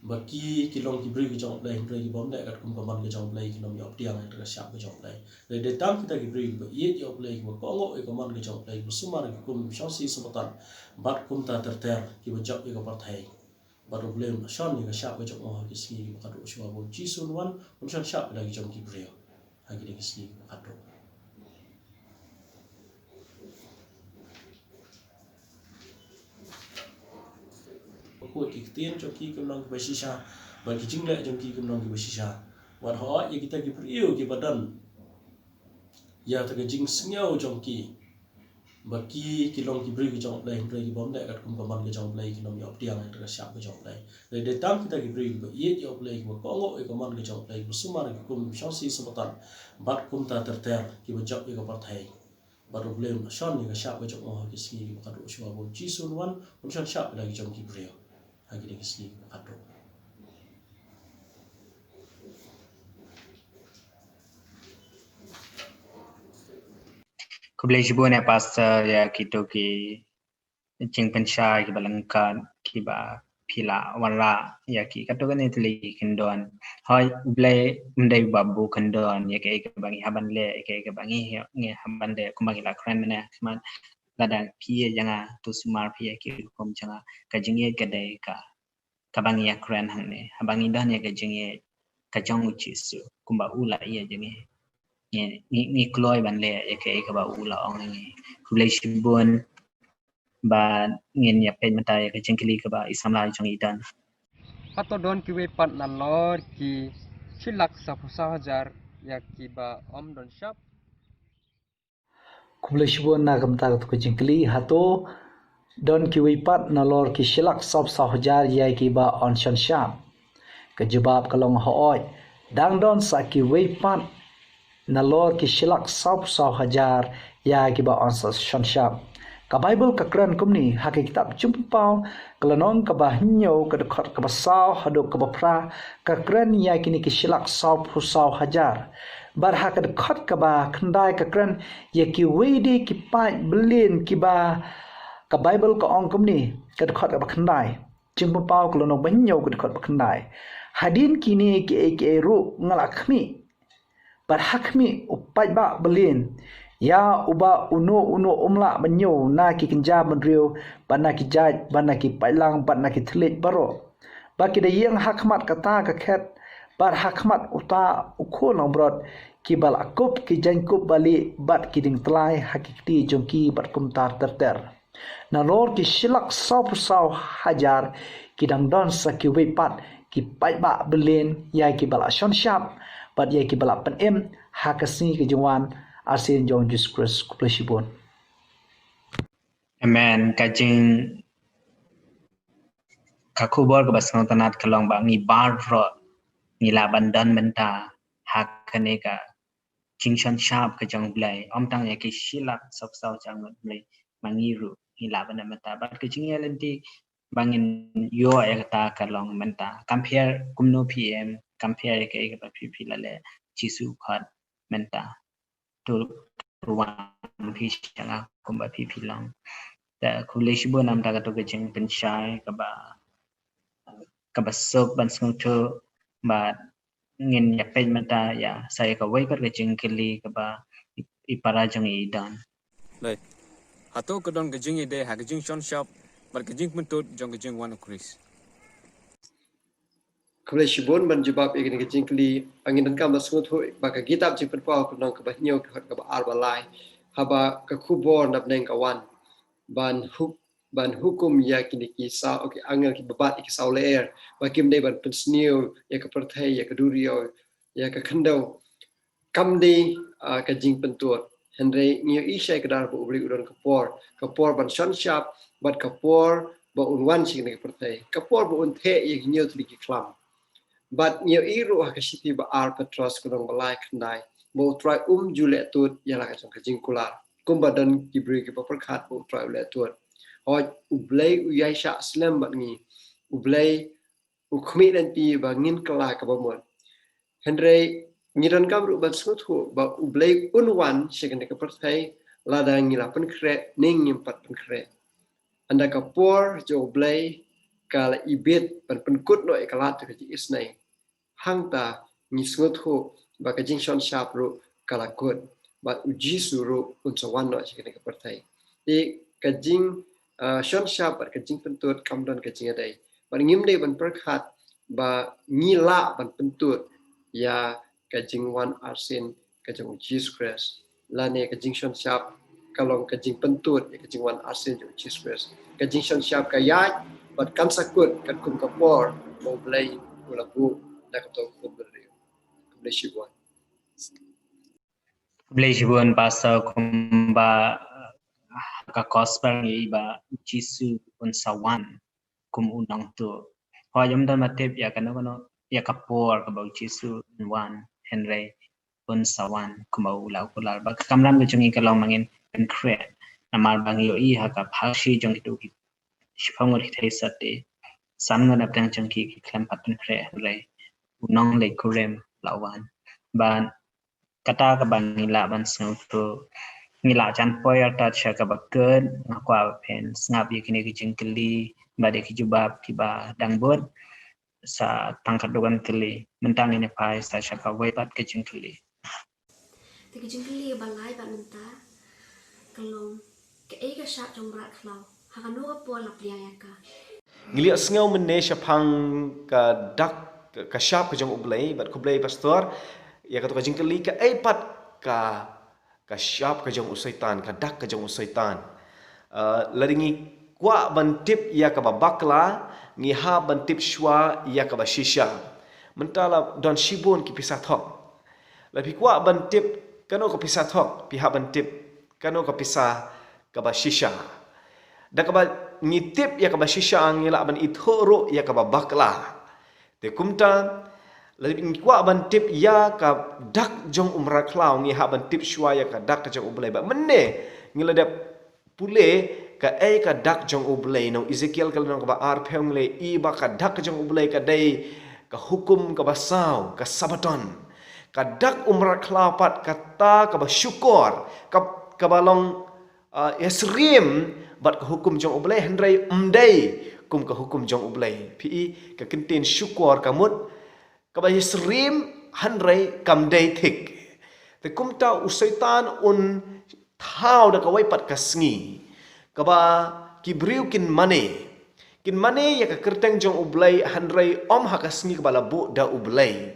ba ki, ki long ki briew ki jong U Blei, hynrei ki bym leh katkum ka mon ka jong U Blei, ki nym ïoh pdiang ïa kata ka shap ka jong U Blei. Hynrei dei tang kita ki briew kiba ïeit ïa U Blei, kiba kohnguh ïa ka mon ka jong U Blei, kiba sumar ïa ka hukum, shong sngi Sabbaton, bad kumta ter ter, kiba jop ïa ka pyrthei. Bad U Blei un shon ïa ka shap ka jong u ha ki sngi kiba khatduh, shuwa ba U Jisu un wan, un shon shap ïa la ki jong ki briew ha kine ki sngi kiba khatduh. Ba khuid, ki ktien jong ki kim long kiba shisha, bad ki jingleh jong ki kim long kiba shisha. Wat hooid, ïa kita ki briew kiba don ïa kata ka jingsngew jong ki ba ki, ki long ki briew ki jong U Blei, hynrei ki bym leh katkum ka mon ka jong U Blei, ki nym ïoh pdiang ïa kata ka shap ka jong U Blei. Hynrei dei tang kita ki briew kiba ïeit ïa U Blei, kiba kohnguh ïa ka mon ka jong U Blei, kiba sumar ïa ka hukum, shong sngi Sabbaton, bad kumta ter ter, kiba jop ïa ka pyrthei. Bad U Blei un shon ïa ka shap ka jong u ha ki sngi kiba khatduh, shuwa ba U Jisu un wan, un shon shap ïa la ki jong ki briew ha kine ki sngi kiba khatduh. Khublei shibun ïa Pastor ïa kito ki jingpynshai kiba lyngkot kiba phi la wanrah ïa ki. Katto katne tylli ki kyndon. Hooid, U Blei um dei uba buh kyndon ïa kaei kaba ngi hap ban leh, ïa kaei kaba ngi, ngi hap ban leh, kumba ngi la kren mynne, kumba lada phi ïeit ïa nga, to sumar phi ïa ki hukum jong nga. Ka jingïeit ka dei ka, kaba ngi ïa kren hangne, haba ngi don ïa ka jingïeit ka jong U Jisu, kumba u la ïeit ïa ngi. Ngi, ngi, ngi kloi ban leh ïa kaei kaba u la ong ïa ngi. Khublei shibun. Bad ngin ïa peit mynta ïa ka jingkylli kaba i samla jong ngi i don. Hato don kiwei pat nalor ki shi lak sawphew saw hajar ïa kiba ym don shap? Khublei shibun na ka bynta kata ka jingkylli, hato don kiwei pat nalor ki shi lak sawphew saw hajar ïa kiba ym shon shap? Ka jubab ka long hooid. Dang don sa kiwei pat nalor ki shi lak sawphew saw hajar ïa kiba ym sa shon shap. Ka Baibl ka kren kumne ha ka kitab Jingpynpaw, ka lynnong kaba hynñiew, ka dkhot kaba saw haduh kaba phra, ka kren ïa kine ki shi lak sawphew saw hajar. Bad ha ka dkhot kaba khyndai ka kren ïa kiwei de ki paid byllian kiba, ka Baibl ka ong kumne, ka dkhot kaba khyndai. Jingpynpaw ka lynnong ba hynñiew, ka dkhot ba khyndai. Hadien kine kiei kiei ruh nga la khmih, bad ha khmih u paidbah byllian, ïa uba uno uno um lah ban ñiew na ki kynja bynriew, bad na ki jait, bad na ki paidlang, bad na ki thylliej baroh. Ba ki da ïeng ha khmat kata ka khet, bad ha khmat uta u khun langbrot, kiba la kup ki jaiñkup balieh bad ki diengtlai ha ki kti jong ki bad kumta ter ter. Nalor ki shi lak sawphew saw hajar ki dang don sa kiwei pat ki paidbah byllian ïa kiba la shon shap bad ïa kiba la pynim ha ka sngi ka jingwan arsien jong U Jisu Khrist. Khublei shibun. Amen. Ka jing, ka khubor kaba sngewtynnat ka long ba ngi baroh ngi lah ban don mynta ha kane ka jingshon shap ka jong U Blei. Ym tang ïa ki shi lak sawphew saw hajar ngut Blei, ma ngi ruh ngi lah ban don mynta. Bad ka jingïalynti ba ngin ïoh ïa kata ka long mynta. Compare kumno phi im, compare ïa kaei kaba phi, phi la leh. Jisu khot mynta. To, to wan phi sha nga kumba phi phi long. Te khublei shibun namar kata ka jingpynshai kaba, kaba suk ban sngewthuh, bad ngin ïa peit mynta ïa sa ïa kawei pat ka jingkylli kaba i, i para jong i don. Lei. Hato ka don ka jingïadei ha ka jingshon shap bad ka jingpyntut jong ka jingwan u Khrist? Khublei shibun ban jubab ïa kane ka jingkylli. Ngin donkam ban sngewthuh ba ka kitab Jingpynpaw ka lynnong kaba hynñiew, ka dkhot kaba ar bad lai, haba ka khubor na bneng ka wan ban huk, ban hukum ïa kine ki saw, ki angel kiba bat ïa ki saw lyer, ba kim dei ban pynsniew ïa ka pyrthei, ïa ka duriaw, ïa ka khyndew. Kam dei, ah, ka jingpyntur. Hynrei ngi ïohi shai kdar ba U Blei u don ka por, ka por ban shon shap, bad ka por ba un wan sha kane ka pyrthei, ka por ba un theh ïa ki hynñiew tylli ki khlam. Bad ngi ïohi ruh ha ka shithi ba ar Petros ka lynnong ba lai, khyndai, ba U Trai um ju leh tut ïa la ka jong ka jingkular, kumba don ki briew kiba pyrkhat ba U Trai u leh tut. Hooid, U Blei u ïaishah slem bad ngi. U Blei u khmih lynti ba ngin kylla kaba mut. Hynrei ngi donkam ruh ban sngewthuh ba U Blei un wan sha kane ka pyrthei lada ngi la pynkhreh ne ngim pat pynkhreh. Ynda ka por jong U Blei ka la ibit ban pynkut noh ïa ka lad jong ka jingisnei, hangta ngi sngewthuh ba ka jingshon shap ruh ka la kut, bad U Jisu ruh un sa wan noh sha kane ka pyrthei. Te ka jing, ah, shon shap bad ka jingpyntut kam don ka jingïadei. Bad ngim dei ban pyrkhat ba ngi lah ban pyntut ïa ka jingwan arsien ka jong U Jisu Khrist, lane ka jingshon shap ka long ka jingpyntut ïa ka jingwan arsien jong U Jisu Khrist. Ka jingshon shap ka ïaid bad kan sa kut katkum ka por ba U Blei u la buh da ka tong kum briew. Khublei shibun. Khublei shibun Pastor. Kumba ha ka gospel ngi ïohi ba U Jisu un sa wan kum u nongtuh. Hooid, ym don ba tip ïa kano kano, ïa ka por kaba U Jisu un wan, hynrei un sa wan kumba u la kular. Bad ka kamram ka jong ngi ka long ba ngin pynkhreh, namar ba ngi ïohi ha ka pharshi jong kito ki shiphew ngut ki theisotti, san ngut na pdeng jong ki ki khlem pat pynkhreh, hynrei u nongleit kurim la wan. Bad kata kaba ngi lah ban sngewthuh. Ngi lah jan poi artat sha kaba kut. Nga kwah ba phin sngap ïa kine ki jingkylli bad ïa ki jubab kiba dang bud. Sa tang katto katne kylli. Mynta ngin ïa phai sa sha kawei pat ka jingkylli. Te ka jingkylli ba lai bad mynta ka long, kaei ka shap jong u mrad khlaw? Ha kano ka por la pdiang ïa ka? Ngi la ïohsngew mynne shaphang ka dak, ka, ka shap ka jong U Blei, bad khublei Pastor ïa kato ka jingkylli. Kaei pat ka, ka shap ka jong u Soitan, ka dak ka jong u Soitan? Uh, lada ngi kwah ban tip ïa kaba bakla, ngi hap ban tip shuwa ïa kaba shisha. Mynta la don shibun ki pisa thok. Lada phi kwah ban tip kano ka pisa thok, phi hap ban tip kano ka pisa kaba shisha. Da kaba ngi tip ïa kaba shisha, ngi lah ban ithuh ruh ïa kaba bakla. Te kumta, lada ngi kwah ban tip ïa ka dak jong u mrad khlaw, ngi hap ban tip shuwa ïa ka dak jong U Blei. Bad mynne ngi la dep pule kaei ka dak jong U Blei. Na u Ezekiel ka lynnong kaba arphew ngi la ïohi ba ka dak jong U Blei ka dei ka hukum kaba saw, ka Sabaton. Ka dak u mrad khlaw pat kata kaba shukor, ka, kaba long, ah, ïasyriem bad ka hukum jong U Blei, hynrei ym dei kum ka hukum jong U Blei. Phi i, ka kyntien shukor ka mut kaba ïasyriem, hynrei kam dei thik. Te kumta u Soitan un thaw da kawei pat ka sngi kaba ki briew kin mane. Kin mane ïa ka kyrteng jong U Blei, hynrei ym ha ka sngi kaba la buh da U Blei,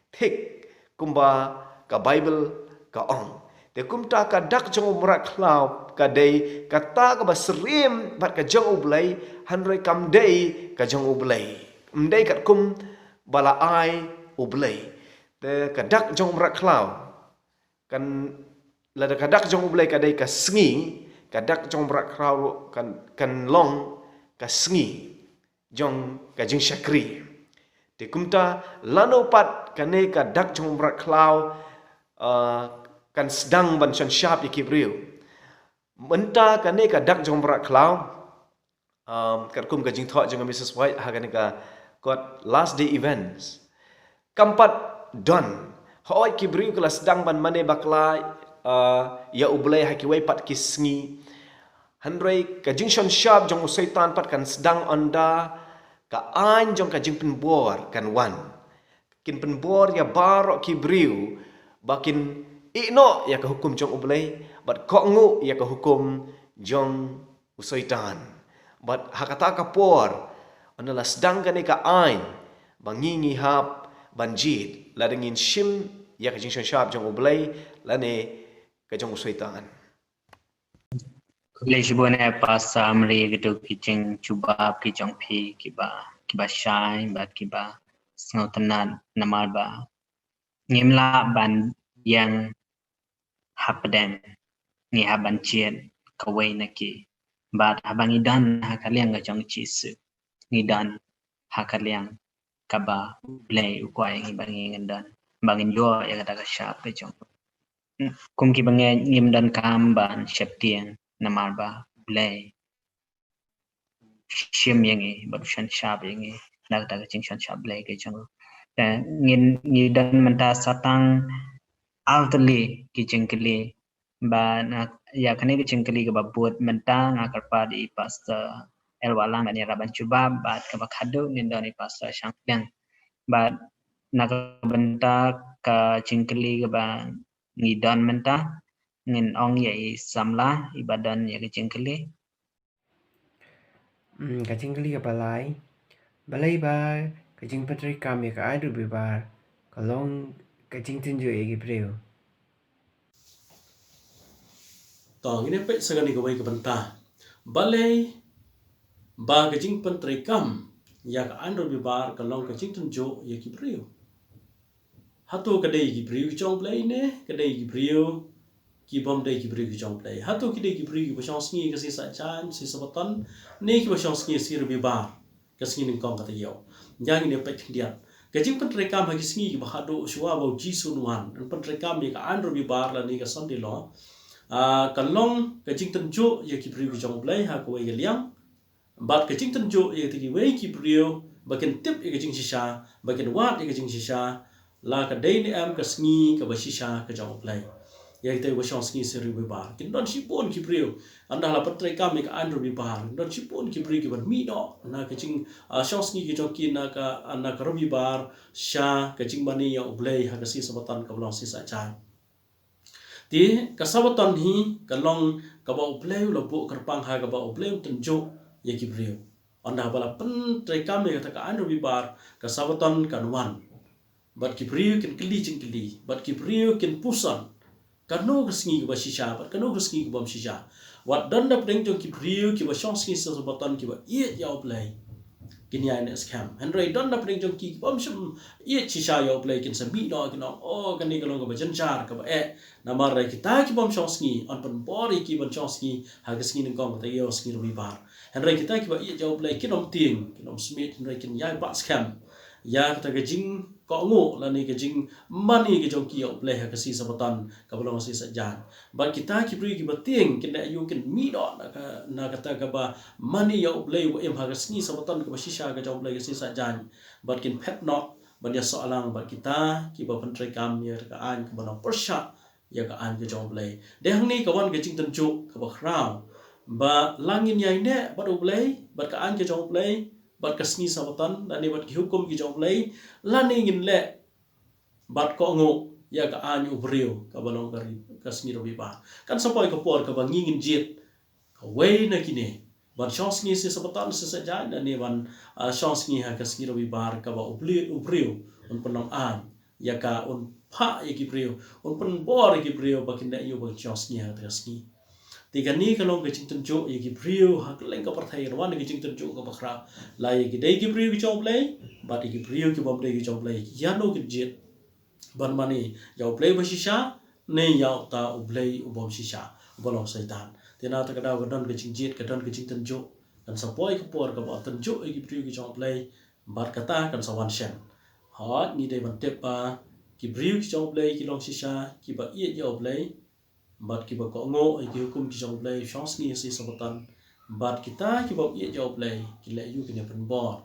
thik kumba ka Baibl ka ong. Te kumta ka dak jong u mrad khlaw ka dei kata kaba syriem bad ka jong U Blei, hynrei kam dei ka jong U Blei. Ym dei katkum ba la ai U Blei. Te ka dak jong u mrad khlaw kan, lada ka dak jong U Blei ka dei ka sngi, ka dak jong u mrad khlaw ruh kan, kan long ka sngi jong ka jingshakri. Te kumta lano pat kane ka dak jong u mrad khlaw, ah, kan sdang ban shon shap ïa ki briew? Mynta kane ka dak jong u mrad khlaw, um, katkum ka jingthoh jong ka Mrs White ha kane ka kot Last Day Events, kam pat don, Hooid, ki briew ki la sdang ban mane bakla, ah, ïa U Blei ha kiwei pat ki sngi. Hynrei ka jingshon shap jong u Soitan pat kan sdang ynda ka aiñ jong ka jingpynbor kan wan. Kin pynbor ïa baroh ki briew ba kin ïehnoh ïa ka hukum jong U Blei, bad kohnguh ïa ka hukum jong u Soitan. Bad ha kata ka por, ynda la sdang kane ka aiñ, ba ngi ngi hap ban jied, lada ngin shim ïa ka jingshon shap jong U Blei lane ka jong u Soitan. Khublei shibun eh Pastor Amri, kito ki jingjubab ki jong phi kiba, kiba shai bad kiba sngewtynnat, namar ba ngim lah ban ïeng hapdeng, ngi hap ban jied kawei na ki. Bad haba ngi don ha ka liang ka jong u Jisu, ngi don ha ka liang kaba U Blei u kwah ïa ngi ba ngin don, ba ngin ïoh ïa kata ka shap ka jong u. Kum kiba ngeit, ngim donkam ban sheptieng, namar ba U Blei u shim ïa ngi bad u shon shap ïa ngi na kata ka jingshon shap Blei ka jong u. Te ngin, ngi don mynta sa tang artylli ki jingkylli, ba na, ïa kane ka jingkylli kaba bud mynta nga kyrpad ïa i Pastor L. Wahlang ban ïarap ban jubab, bad kaba khadduh ngin don i Pastor Shangpliang. Bad na ka bynta ka jingkylli kaba ngi don mynta, ngin ong ïa i samla iba don ïa ka jingkylli. Hmm, ka jingkylli kaba lai. Balei ba ka jingpyntreikam ïa ka aiñ Robibar ka long ka jingtynjuh ïa ki briew? To, ngin ïa peit sa kane kawei ka bynta. Balei ba ka jingpyntreikam ïa ka aiñ Robibar ka long ka jingtynjuh ïa ki briew? Hato ka dei ki briew ki jong U Blei ne ka dei ki briew ki bym dei ki briew ki jong U Blei? Hato ki dei ki briew kiba shong sngi ka sngi Saitjaiñ, sngi Sabaton, ne kiba shong sngi sngi Robibar, ka sngi nyngkong ka taïew? Ïa ngin ïa peit khyndiat. Ka jingpyntreikam ha ki sngi kiba haduh shuwa ba u Jisu un wan, ban pyntreikam ïa ka aiñ Robibar lane ka Sunday law, ah, ka long ka jingtynjuh ïa ki briew ki jong U Blei ha kawei ka liang. Bad ka jingtynjuh ïa kita kiwei ki briew ba kin tip ïa ka jingshisha, ba kin wad ïa ka jingshisha, la ka dei ne em ka sngi kaba shisha ka jong U Blei. Ïa kita kiba shong sngi sngi Robibar, kin don shibun ki briew. Ynda la pyntreikam ïa ka aiñ Robibar, kin don shibun ki briew kiban mih noh na ka jing, ah, shong sngi ka jong ki na ka, ah, na ka Robibar sha ka jingmane ïa U Blei ha ka sngi Sabaton kaba long sngi Saitjaiñ. Te ka Sabaton hi ka long kaba U Blei u la buh kyrpang ha kaba U Blei un tynjuh ïa ki briew. Ynda ba la pyntreikam ïa kata ka aiñ Robibar, ka Sabaton kan wan. Bad ki briew kin kylli jingkylli, bad ki briew kin puson. Kano ka sngi kaba shisha, bad kano ka sngi kabym shisha. Wat don na pdeng jong ki briew kiba shong sngi sngi Sabaton kiba ïeit ïa U Blei, kin ïai neh skhem. Hynrei don na pdeng jong ki kibym shym ïeit shisha ïa U Blei, kin sa mih noh, kin ong, oh, kane ka long kaba jynjar, kaba eh. Namar kita kibym shong sngi, yn pynbor ïa ki ban shong sngi ha ka sngi nyngkong ka taïew, sngi Robibar. Hynrei kita kiba ïeit ïa U Blei kin ym tieng, kin ym smit, hynrei kin ïai bat skhem ïa kata ka jingkohnguh lane ka jingmane ka jong ki ïa U Blei ha ka sngi Sabaton kaba long sngi Saitjaiñ. Bad kita ki briew kiba tieng kin da ïoh kin mih noh na ka, na kata kaba mane ïa U Blei uba im ha ka sngi Sabaton kaba shisha ka jong U Blei, ka sngi Saitjaiñ. Bad kin phet noh ban ïasoh lang bad kita kiba pyntreikam ïa ka aiñ kaba nongpyrshah ïa ka aiñ ka jong U Blei. Dei hangne ka wan ka jingtynjuh kaba khraw, ba la ngin ïai neh bad U Blei, bad ka aiñ ka jong U Blei, bad ka sngi Sabaton, lane bad ki hukum ki jong U Blei, lane ngin leh bad kohnguh ïa ka aiñ u briew kaba long ka ri-, ka sngi Robibar. Kan sa poi ka por kaba ngi ngin jied kawei na kine, ban shong sngi sngi Sabaton, sngi Saitjaiñ, lane ban, ah, shong sngi ha ka sngi Robibar kaba U Blei, u briew un pynlong aiñ ïa ka, un phah ïa ki briew, un pynbor ïa ki briew ba kin da ïoh ban shong sngi ha kata ka sngi. Te kane ka long ka jingtynjuh ïa ki briew ha kylleng ka pyrthei, ka wan ka jingtynjuh kaba khraw. La ïa ki dei ki briew ki jong U Blei, bad ïa ki briew kibym dei ki jong U Blei, ïano kin jied ban mane, ïa U Blei uba shisha ne ïa uta u blei ubym shisha, uba long Soitan? Te na kata ka daw ka don ka jingjied, ka don ka jingtynjuh. Kan sa poi ka por kaba tynjuh ïa ki briew ki jong U Blei, bad kata kan sa wan shen. Hooid, ngi dei ban tip ba ki briew ki jong U Blei ki long shisha, kiba ïeit ïa U Blei, bad kiba kohnguh ïa ki hukum ki jong U Blei, shong sngi sngi Sabaton. Bad kita kibym ïeit ïa U Blei, ki leh ïa u, kin ïa pynbor,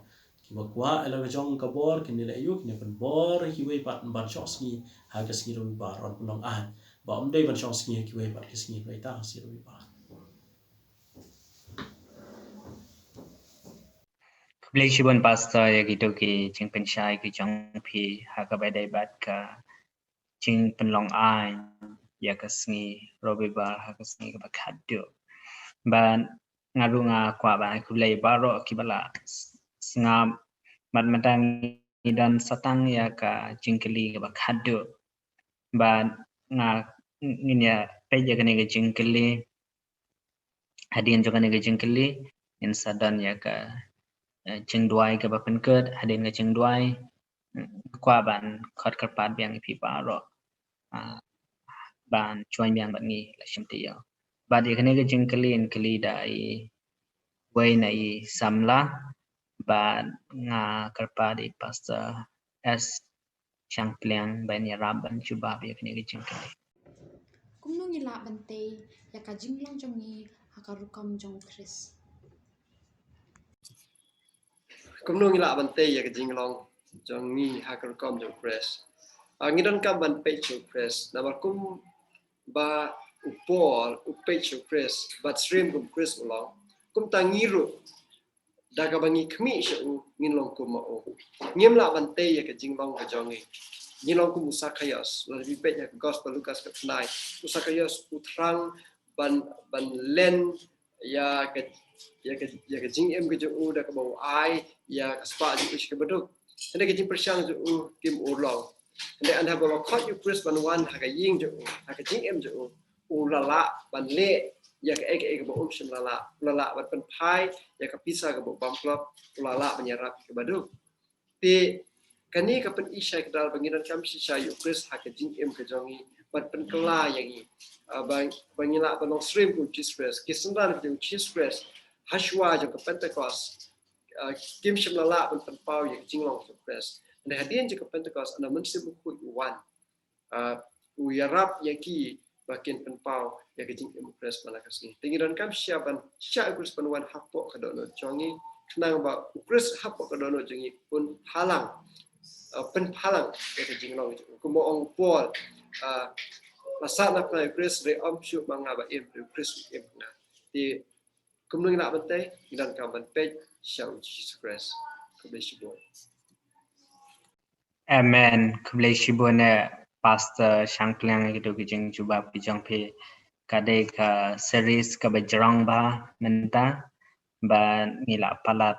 Ba kwah ïa la ka jong ka bor, kine la ïoh, kine pynbor ïa kiwei pat ban shong sngi ha ka sngi Robibar, ban pynlong aiñ. Ba ym dei ban shong sngi ha kiwei pat ki sngi, ba ita ha sngi Robibar. Khublei shibun Pastor ïa kito ki jingpynshai ki jong phi ha kaba ïadei bad ka jingpynlong aiñ ïa ka sngi Robibar ha ka sngi kaba khatduh. Bad nga ruh nga kwah ban ai khublei baroh kiba la sngap, bad mynta ngi don sa tang ïa ka jingkylli kaba khatduh. Bad nga, ngin ïa peit ïa kane ka jingkylli. Hadien jong kane ka jingkylli, ngin sa don ïa ka, eh, jingduwai kaba pynkut. Hadien ka jingduwai, mm, kwah ban khot kyrpad biang ïa phi baroh, ah, ban join biang bad ngi la shim taïew. Bad ïa kane ka jingkylli, yn kylli da i wei na i samla, bad nga kyrpad ïa i Pastor S Shangpliang ban ïarap ban jubab ïa kane ka jingkylli. Kumno ngi lah ban tei ïa ka jinglong jong ngi ha ka rukom jong u Khrist? Kumno ngi lah ban tei ïa ka jinglong jong ngi ha ka rukom jong u Khrist? Ah, ngi donkam ban peit sha u Khrist. Namar kum ba u Paul u peit sha u Khrist, bad syriem kum u Khrist u long, kumta ngi ruh, da kaba ngi khmih sha u, ngin long kum ma u. Ngim lah ban tei ïa ka jinglong ka jong ngi. Ngin long kum u Sakaios. Lada phi peit ïa ka Gospel Lukas ka tnai, u Sakaios u thrang ban, ban len ïa ka, ïa ka, ïa ka jingim ka jong u da kaba u ai ïa ka spah jong u sha ki baduk. Hynrei ka jingpyrshang jong u kim urlong. Hynrei ynda haba la khot ïa u Khrist ban wan ha ka ïing jong u, ha ka jingim jong u, u la lah ban leh ïa kaei kaei kaba um shym la lah. U la lah ban pynphai ïa ka pisa kaba u bam klop, u la lah ban ïarap ïa ki baduk. Te kane ka pyni shai kdar ba ngi donkam shisha ïa u Khrist ha ka jingim ka jong ngi, ban pynkylla ïa ngi, ah, ba, ba ngi lah ban long syriem kum u Jisu Khrist. Ki synran ki jong u Jisu Khrist ha shuwa jong ka Pentekost, ah, kim shym la lah ban pynpaw ïa ka jinglong jong u Khrist. Hynrei hadien jong ka Pentekost, ynda u Mynsiem Bakhuid u wan, ah, u ïarap ïa ki ba kin pynpaw ïa ka jingim u Khrist man la ka sngi. Te ngi donkam shisha ban shah u Khrist ban wan hapoh ka dohnud jong ngi, khnang ba u Khrist hapoh ka dohnud jong ngi un phalang, ah, pynphalang ïa ka jinglong jong ngi. Kumba ong u Paul, ah, la sah na pnai u Khrist, hynrei ym shuh ma nga ba im, hynrei u Khrist u im ha nga. Te kumno ngi lah ban tei? Ngi donkam ban peit sha u Jisu Khrist. Khublei shibun. Amen. Khublei shibun, eh, Pastor Shangpliang, ïa kito ki jingjubab ki jong phi. Ka dei ka series kaba jrong bha mynta, bad ngi la palat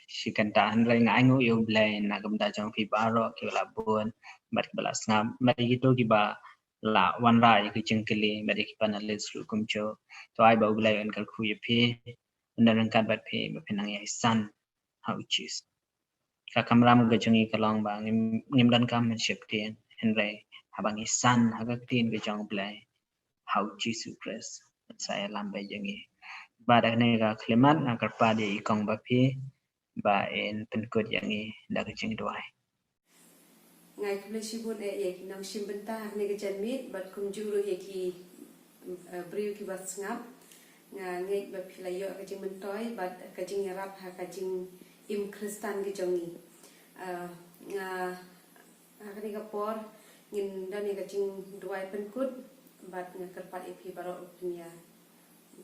shi kynta, hynrei nga ainguh ïa u Blei na ka bynta jong phi baroh kiba la bud bad kiba la sngap, bad ïa kito kiba la wanrah ïa ki jingkylli bad ïa ki panelist ruh kumjuh. To ai ba u Blei un kyrkhu ïa phi, un don ryngkat bad phi, ba phin nang ïai san ha u Jisu. Ka kamram ka jong ngi ka long ba ngim, ngim donkam ban sheptieng, hynrei haba ngi san ha ka ktien ka jong u Blei, ha u Jisu Khrist, sa ïalam bad jong ngi. Bad ha kane ka khyllipmat nga kyrpad ïa i kong ba phi ba in pynkut ïa ngi da ka jingduwai. Nga ai khublei shibun eh ïa ki nongshim bynta ha kane ka janmiet bad kumjuh ruh ïa ki, eh, briew kiba sngap. Nga ngeit ba phi la ïoh ka jingmyntoi bad ka jingïarap ha ka jingim Khristan ka jong ngi. Eh, nga, ha kane ka por ngin don ïa ka jingduwai pynkut bad nga kyrpad ïa phi baroh ba phin ïa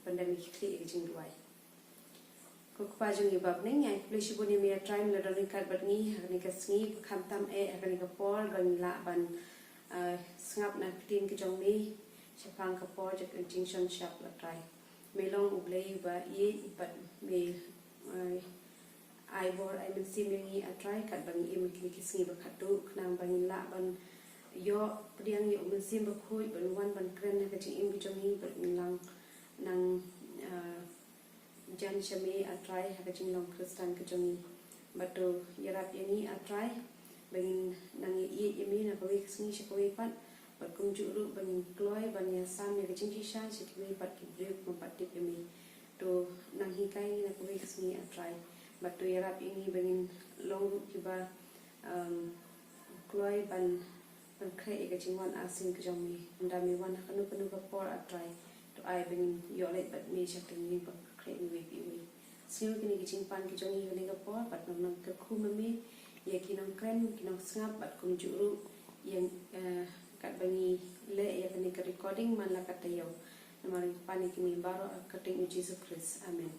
pyndem ïa ki khlieh ïa ka jingduwai. Ko Kpa jong ngi ba ha bneng, nga ai khublei shibun ïa me, A Trai, me la don ryngkat bad ngi ha kane ka sngi, khamtam eh ha kane ka por ba ngi lah ban, ah, sngap na ka ktien ka jong me shaphang ka por jong ka jingshon shap, A Trai. Me long U Blei uba ïeit bad me, ah, ai bor ai mynsiem ïa ngi, A Trai, katba ngi im ha kine ki sngi ba khatduh, khnang ba ngin lah ban ïoh pdiang ïa U Mynsiem Bakhuid ban wan ban kren ha ka jingim ka jong ngi, bad ngin lah nang, ah, jan sha me, A Trai, ha ka jinglong Khristan ka jong ngi. Bad to ïarap ïa ngi, A Trai, ba ngin nang ïaieit ïa me na kawei ka sngi sha kawei pat, bad kumjuh ruh ba ngin kloi ban ïasam ïa ka jingshisha sha kiwei pat ki briew kiba ym pat tip ïa me. To nang hikai ngi na kawei ka sngi, A Trai, bad to ïarap ïa ngi ba ngin long ruh kiba, um, kloi ban pynkhreh ïa ka jingwan arsien ka jong me. Ynda me wan ha kano kano ka por, A Trai, to ai ba ngin ïoh leit bad me sha ka lieng ba khreh iwei pa iwei. Sngew kine ki jingpan ki jong ngi kane ka por bad nang nang kyrkhu ma me ïa ki nongkren, ki nongsngap bad kumjuh ruh ïa, eh, katba ngi leh ïa kane ka recording man la ka taïew. Namar ngi pan ïa kine baroh ha ka kyrteng u Jisu Khrist. Amen.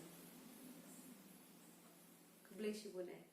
Khublei shibun eh.